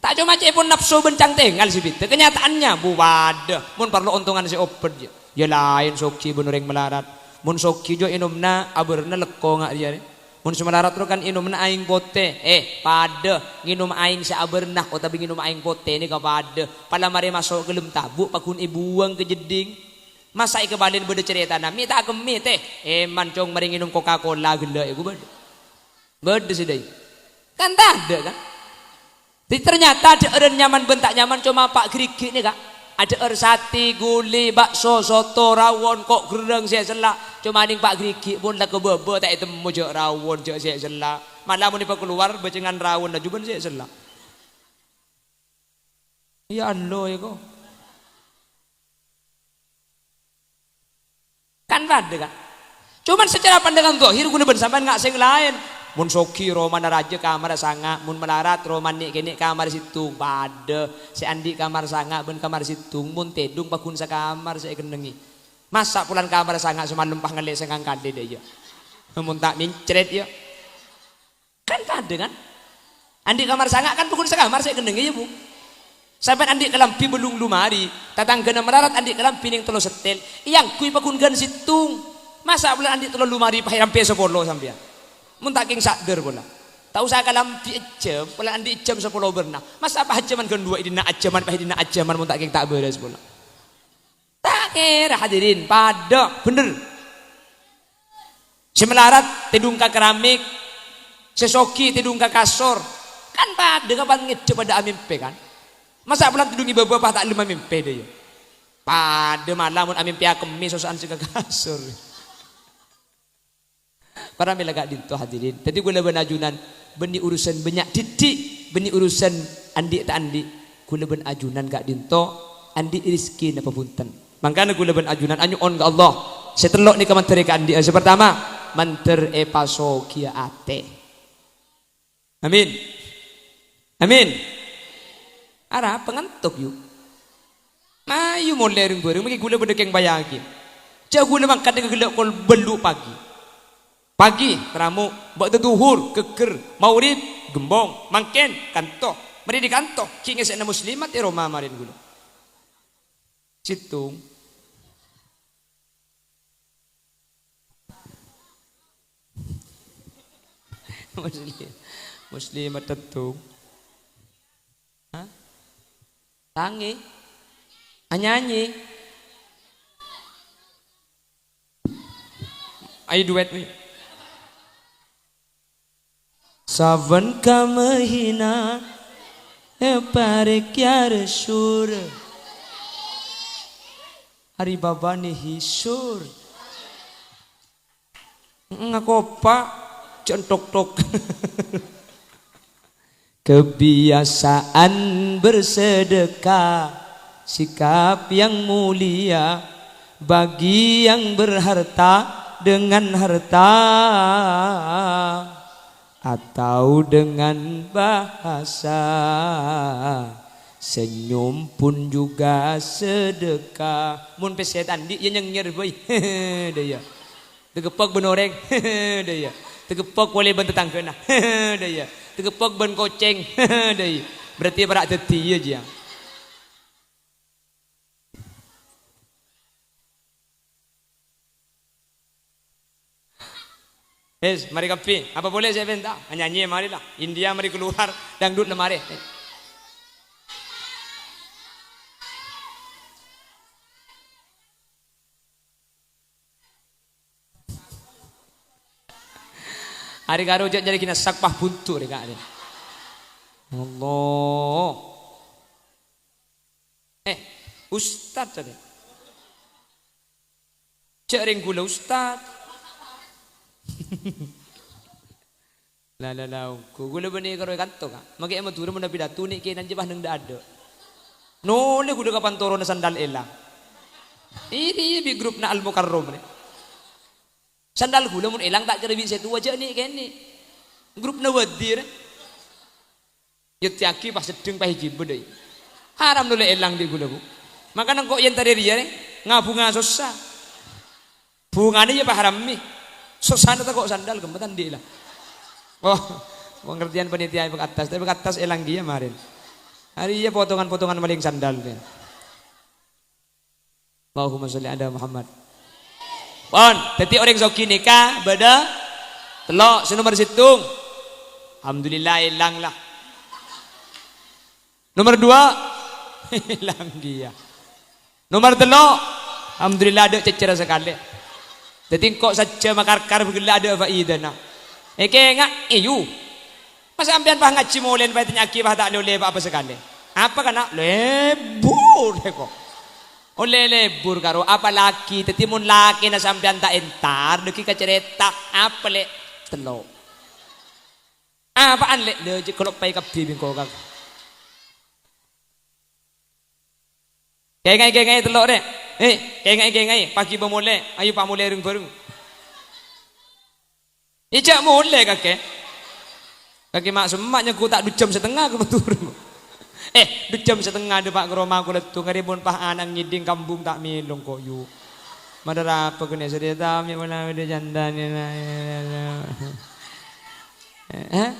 Ta' coma ca'èpon napso bân cangtèngal sè bhidhâ. Kenyataannya, bu, padâ. Mon parlo ontongan sè obât, ya. Ya laèn soghi bân orèng malarat. Mon soghi, jhâ' ènomma abârna lekko nga' rèya, rè. Mon sè malarat ro kan ènomma aèng potè. Eh, padâ. Ngènom aèng sè abârna otabâ ngènom aèng potè nèka padâ. Pala marè maso' ka dâlem tabu', paghun èbuwâng ka jeddhing. Masa' è kabâlâna bâdâ carètana, "Mè' ta' akemmè, tè." "Èman, Cong, marè ngènom Coca-Cola ghellâ', èko bâdâ." Bâdâ sè dâi. Kan tadâ', kan? Jadi, ternyata adhâ'ârân nyaman bân ta' nyaman coma pa' ghârighi' nèka. Adhâ'âr satè, ghuli, bakso, soto, rawon, ko' gherrâng sè sella'. Coma nèng pa' ghârighi' pon la ka bâbâ ta' ètemmo jhâ' rawon, jhâ' sè sella'. Mala mon èpakalowar, bâcengan rawon laju bân sè sella'. Ya Allah, ya ko. Kan padâ, kan? Cuman secara pandangan zahir, ghulâ bân sampèyan nga' sè laèn. Mon soghi, romana rajâ, kamarra sanga'. Mon malarat, romana nè'-kènè', kamarra sèttong. Padâ, sè andi' kamar sanga' bân kamar sèttong, mon tèdung paghun sakamar sè èkennengngè. Masa' polana kamar sanga' samalem pas ngallè sangkang kalè, dâ' iyâ? Mon ta' mencret, iyâ. Kan padâ, kan? Andi' kamar sanga' kan paghun sakamar sè èkennengngè, ya, Bu? Sampèyan andi' kalambhi bâllung lumari, tatangghâna malarat andi' kalambhi nèng tello settèl, èangghuy paghun ghân sèttong. Masa' polana andi' tello lumari pas èrampè sapolo sampèyan? Mon ta' kèng sadâr pola. Ta' osa kalambhi ejjhâm, polana andi' ejjhâm sapolo bârna. Masa' pas ajjhâman ghân duwâ' è dinna' ajjhâman, pas è dinna' ajjhâman mon ta' kèng ta' bârâs pola. Ta' kèra, hadirin, padâ, bhender. Sè malarat tèdung ka keramik, sè soghi tèdung ka kasor. Kan padâ kapan ngèdhâ padâ amèmpè, kan? Masa' polana tèdung è bâbâ pas ta' lem amèmpè, dâ' iyâ? Padâ mala mon amèmpè akemmè sosa'an sè ka kasor. Para mèla ka'dinto, hadirin. Dhâddhi, ghulâ bân ajunan bânnè urusan bânnya' dhiddhi', bânnè urusan andi' ta' andi'. Ghulâ bân ajunan ka'dinto andi' rejekkè napa bhunten. Mangkana ghulâ bân ajunan anyo'on ka Allah. Sè tello' nèka mandhâr èkaandi'â. Sè partama, mandhâr èpasoghiyâ atè. Amin. Amin. Arapa ngantok, yu? Mayu molè rèng-bhâreng, mangkè ghulâ padâ kèng bayangaghi. Jhâ' ghulâ mangkat nèka ghellâ' kol bâllu' pagi. Pagi, taramo, bâ'da dhuhur, ghâgghâr, maghrib, ghembhong, mangkèn, kanto. Marè dâri kanto, ghi' ngèssè'na muslimat è roma marèn ghulâ. Sèttong. Muslim, muslimat tettong. Hah? Tangè. Anyanyi. Ayo duet, wi. Sabbhân kamahina èparèk yâ rasul. Hari babani hisur. Ngakopa, jhâ' tok-tok. Kebiasaan bersedekah, sikap yang mulia bagi yang berharta dengan harta atau dengan bahasa. Senyum pun juga sedekah. Mon pèssè ta' andi', yâ nyengngèr, boy. Dâ' iyâ. Tagepok bân orèng. Dâ' iyâ. Tagepok polè bân tatangghâna. Dâ' iyâ. Tagepok bân kocèng. Dâ' iyâ. Berarti para' dhâddhi, iyâ, jiyâ. Wis, marè kabbhi. Apa polè sè èpènta? Anyanyi marè la. India marè kalowar, dangdut la marè. Arè karo jhâ' nyarè ghina sak pas buntu rè, Kak, rè. Allah. Eh, Ustad, tadi. Jhâ' rèng ghulâ, Ustad. La, la, la, ongghu. Ghulâ bânnè karo è kanto, Kak. Makè è Madhurâ mon pidato nè' kènèng jhâ' pas neng dâ'-adâ'. Nolè ghulâ kapan toronna sandal èlang. Ini bi' grupna Al-Mukarram, nè. Sandal ghulâ mon èlang ta' kèra bi' sè towa jhâ' nè'-kènè'. Grupna Wadi, rè. Yâ tèyaghi pas seddheng pas èjhibâ dâi. Haram nolè èlang dhi' ghulâ, Bu. Maka nengko' yèn tarè rèya, rè, ngabhunga sossa. Bhungana yâ pas haram mè. Sossana tako' sandal ghemmetan dhi' la. Oh, pengertian panitia pèng attas, tapè pèng attas èlang kèya marèn. Arèya potongan-potongan malèng sandal, ya. Allahumma sholli ala Muhammad. Pon, dhâddhi orèng soghi nèka bâdâ tello'. Sè nomer sèttong, alhamdulillah, èlang la. Nomer duwâ', èlang kèya. Nomer tello', alhamdulillah, adâ' cècèra sakalè. Dhâddhi engko' sajjhâ makarkar ghellâ' adâ' faidana. Èkènga', èyu. Ma' sampèyan pas ngajhi molè, pas ètanya'aghi, pas ta' ollè pa-apa sakalè. Apa kana'? Lebur, èko. Ollè lebur karo, apalagi, dhâddhi mon lakèna sampèyan ta' entar, dhâggi' ka carèta, apa, Lè'? Tello'. Apaan, Lè'? Lha, jhâ' kaloppaè kabbhi bi' engko', Kang. Kèngaè, kèngaè tello', rè. Eh, kèngaè, kèngaè, paghi bâ molè. Ayo, pa' molè rèng-bhâreng. Iyâ, jhâ' molè, kakè. Kakè ma'-, semma' nyangghu ta' du jam satengnga ka matur. Eh, du jam satengnga dâpa' ka roma kaulâ tu, ngarè mon pas ana' ngèdhing kambung ta' mèlong koyu. Madâ rapa kènè' sarèta mè' manabi dâ' jandâna. Eh?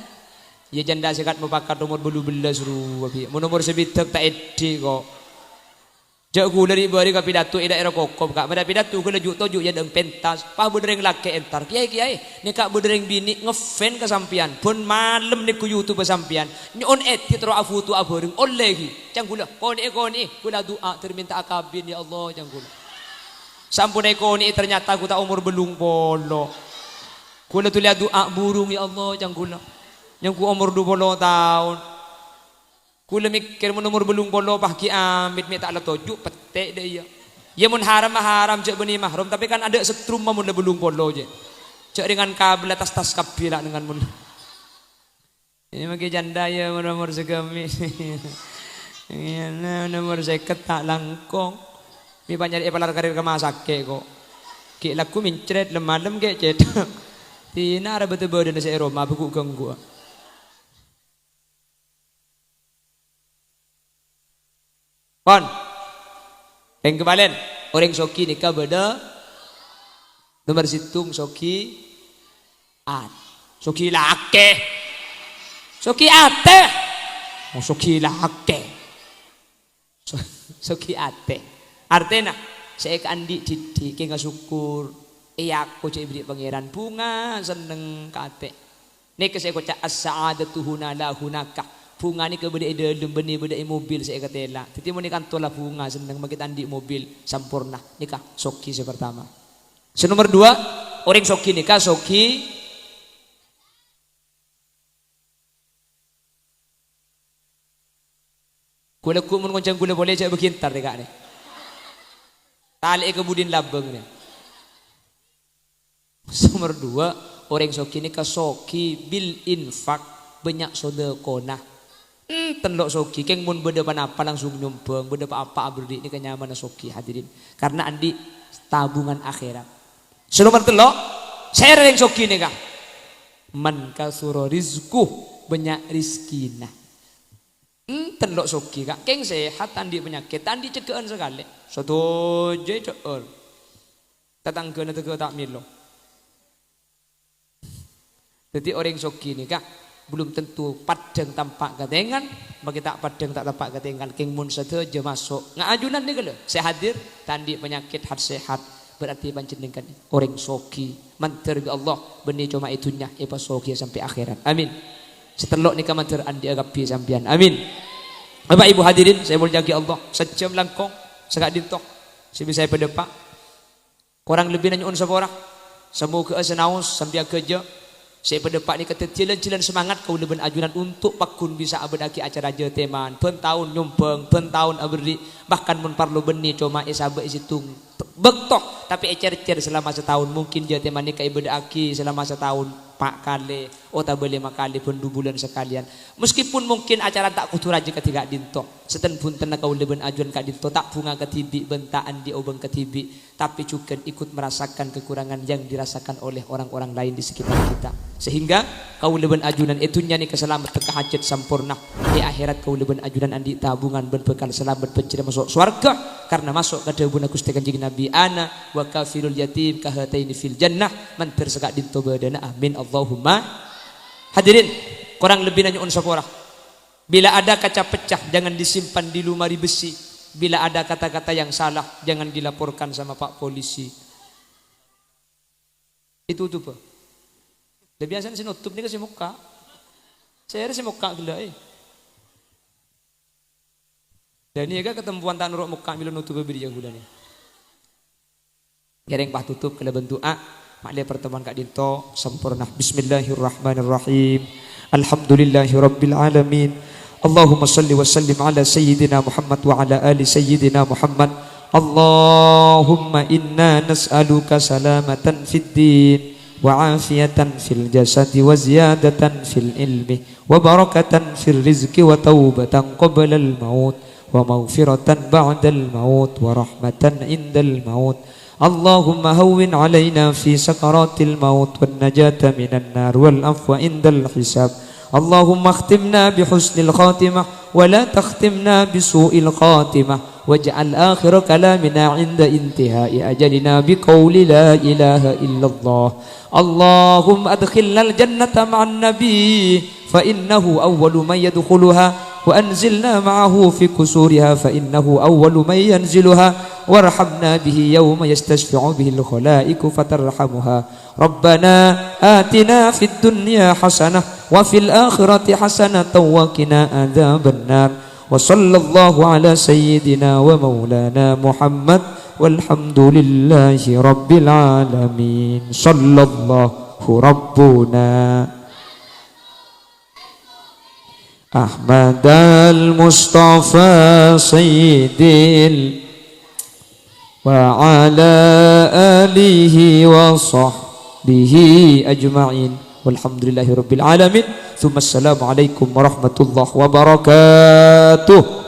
Iyâ, janda sè kat mopakat omor bâllu bellâs rowa, Bi'. Mon omor sabidhâk ta' èdhi', ko'. Jhâ' ghulâ ri'-bâri' ka pidato è dhaèra Kokom, Ka'. Bâdâ pidato ghulâ ju'-toju' è adâ'na pentas. Pas bâdâ rèng lakè' entar, "Kèyaè, Kèyaè, nèka bâdâ rèng binè' ngefans ka sampèyan. Bân malem nèko YouTube sampèyan. Nyo'on èdit ro afoto'a bhâreng." Ollè, ghi. Ca'na ghulâ, "Konè'è, konè'è." Ghulâ adu'a, "Ter minta'a kabin, ya Allah," ca'na ghulâ. Sampon èkonè'è, ternyata ghu ta' omor bâllung polo. Ghulâ dhuli adu'a, "Burung, ya Allah," ca'na ghulâ. Nyangghu omor du polo taon. Ghulâ mèkkèr, "Mon omor bâllung polo pas ghi' amit, mè' ta' la toju', pettè' dâ' iyâ." Iyâ, mon haram ma' haram, jhâ' bânnè mahram, tapè kan adâ' setrum mon la bâllung polo, jhâ'. Jhâ' rèngan kabella tas-tas kabbhi la nèngan mon. Iyâ, maghi janda, iyâ, mon omor saghâmè'. Iyâ, na, mon omor sèket ta' langkong. Mè' pas nyarè'è palar karèr ka masakè', ko'. Ghi' lagghu mèncrèt, lem-malem ghi' cèdhâk. Dinah ra bâdâ-bâdâna sè è roma, bâghu' ghângguwâ. Pon. Rèng kapalen, orèng soghi nèka bâdâ nomer sèttong soghi at-, soghi lakè. Soghi atè. Oh, soghi lakè. So-, soghi atè. Artèna, sè èkaandi' dhiddhi' kèng asokkor, èako jhâ' èberri' Pangèran, bhunga senneng ka atè. Nèka sè èkoca' as-sa'adatu huna la hunaka. Bhunga nèka bâdâ è dâlem, bânnè bâdâ è mobil sè èkatèla. Dhâddhi mon è kanto la bhunga senneng, maghi ta' andi' mobil samporna. Nèka soghi sè partama. Sè nomer duwâ', orèng soghi nèka soghi Ghulâ ghu' mon ngonjhâng ghulâ polè jhâ' bâghi entar rè, Ka', rè. Talè'è ka budina labâng, rè. Nomer duwâ', orèng soghi nèka soghi bil infak, bânnya' sodâkona. Enten lo' soghi, kèng mon bâdâ ponapa langsung nyombhâng, bâdâ pa-apa aberri' nèka nyamana soghi, hadirin. Karna andi' tabungan akhèrat. Sè nomer tello', sèra orèng soghi nèka. Man katsura rizquh, bânnya' rejhekkèna. Enten lo' soghi, Ka'. Kèng sehat, ta' andi' panyakèt, ta' andi' cegghâ'ân sakalè. Sadhâjâ ècè'èr. Tatangghâna tèghâ ta' mèlo. Dhâddhi orèng soghi nèka belum tentu paddhâng tampa' katèngal, maghi ta' paddhâng ta' tampa' katèngal. Kèng mon sadhâjâ maso'. Nga' ajunan nèka lho, sè hadir, ta' andi' panyakèt, hat-sehat. Berarti panjhennengngan orèng soghi. Mandhâr bi' Allah, bânnè coma è dhunnya, èpasoghiyâ sampè' akhèrat. Amin. Sè tello' nèka mandhâr andi'â kabbhi sampèyan. Amin. Bapak Ibu hadirin, sè èmoljâ'aghi Allah, sajjhâm langkong, saka'dinto, sè bisa èpadâpa'. Korang lebbina nyo'on sapora. Samoghâ'â sè naos sampè' aghâjâ. Sè èpadâpa' nèka dhâddhiyâ lan-jhâlân semangat kaulâ bân ajunan ontok pagghun bisa abâdhâ'aghi acara jâtèman, bân taon nyombhâng, bân taon aberri', bahkan mon parlo bânnè coma èsabâ' è sèttong bâkto, tapè ècèr-cèr selama sataon. Mungkin jâtèman nèka èbâdhâ'âghi selama sataon pa' kalè, otabâ lèma kalè bân du bulân sakalèyan. Meskipun mungkin acara ta' kodhu rajâ kadhi ka'dinto, sèten-bhuntenna kaulâ bân ajunan ka'dinto ta' bhunga kadhibi' bân ta' andi' obâng kadhibi', tapi jhughân ikut merasakan kekurangan yang dirasakan oleh orang-orang lain di sekitar kita. Sehingga kaulâ bân ajunan è dhunnya nèka salamet tekka hajhât samporna. È akhèrat kaulâ bân ajunan andi' tabungan bân bhâkal salamet bân cèra maso' sowarghâ karna maso' ka dhâbuna Ghustè Kanjeng Nabi, "Ana wa kafilul yatim kahataini fil jannah," mandhâr saka'dinto bâdâna. Amin, Allahumma. Hadirin, korang lebbina nyo'on sapora. Bila ada kaca pecah, jangan disimpan di lemari besi. Bila ada kata-kata yang salah, jangan dilaporkan sama pak polisi. Ètotobhâ. Lah, biyasana sè notop nèka sè mokka'. Sè èrè sè mokka' ghellâ', eh. Lah, nèka katempowan ta' noro' mokka' mèlo notobhâ bâriyâ ghulâ nèka. Ngèrèng patotop kalabân du'a. Ma'lè pertemuan ka'dinto samporna. Bismillahirrahmanirrahim. Alhamdulillahirabbil alamin. Allahumma shalli wa sallim ala sayyidina Muhammad wa ala ali sayyidina Muhammad. Allahumma inna nas'aluka salamatan fid din wa afiyatan fil jasadi wa ziyadatan fil ilmi wa barakatan fil rizqi wa taubatan qablal maut wa maghfiratan ba'dal maut wa rahmatan indal maut. Allahumma hawwin alaina fi sakaratil maut wan najata minan nar wal afwa indal hisab. Allahumma akhtimna bi husnil khatimah wa la takhtimna bi su'il khatimah waj'al akhira kalamina inda intihai ajalina bi qauli la ilaha illallah. Allahumma adkhilnal jannata ma'an nabi fa innahu awwalu man yadkhuluha wa anzilna ma'ahu fi qusuriha fa innahu awwalu man yanziluha warhamna bihi yauma yastasyafi'u bihil khalaiqu fatarhamuha. Rabbana atina fid dunya hasanah wa fil akhirati hasanatan wa qina adzabannar. Wa sallallahu ala sayyidina wa maulana Muhammad walhamdulillahi rabbil alamin. Sallallahu rabbuna Ahmadal Mustafa Sayyidil wa ala alihi wa sahbihi ajma'in. Walhamdulillahi rabbil alamin. Tsumma assalamualaikum warahmatullahi wabarakatuh.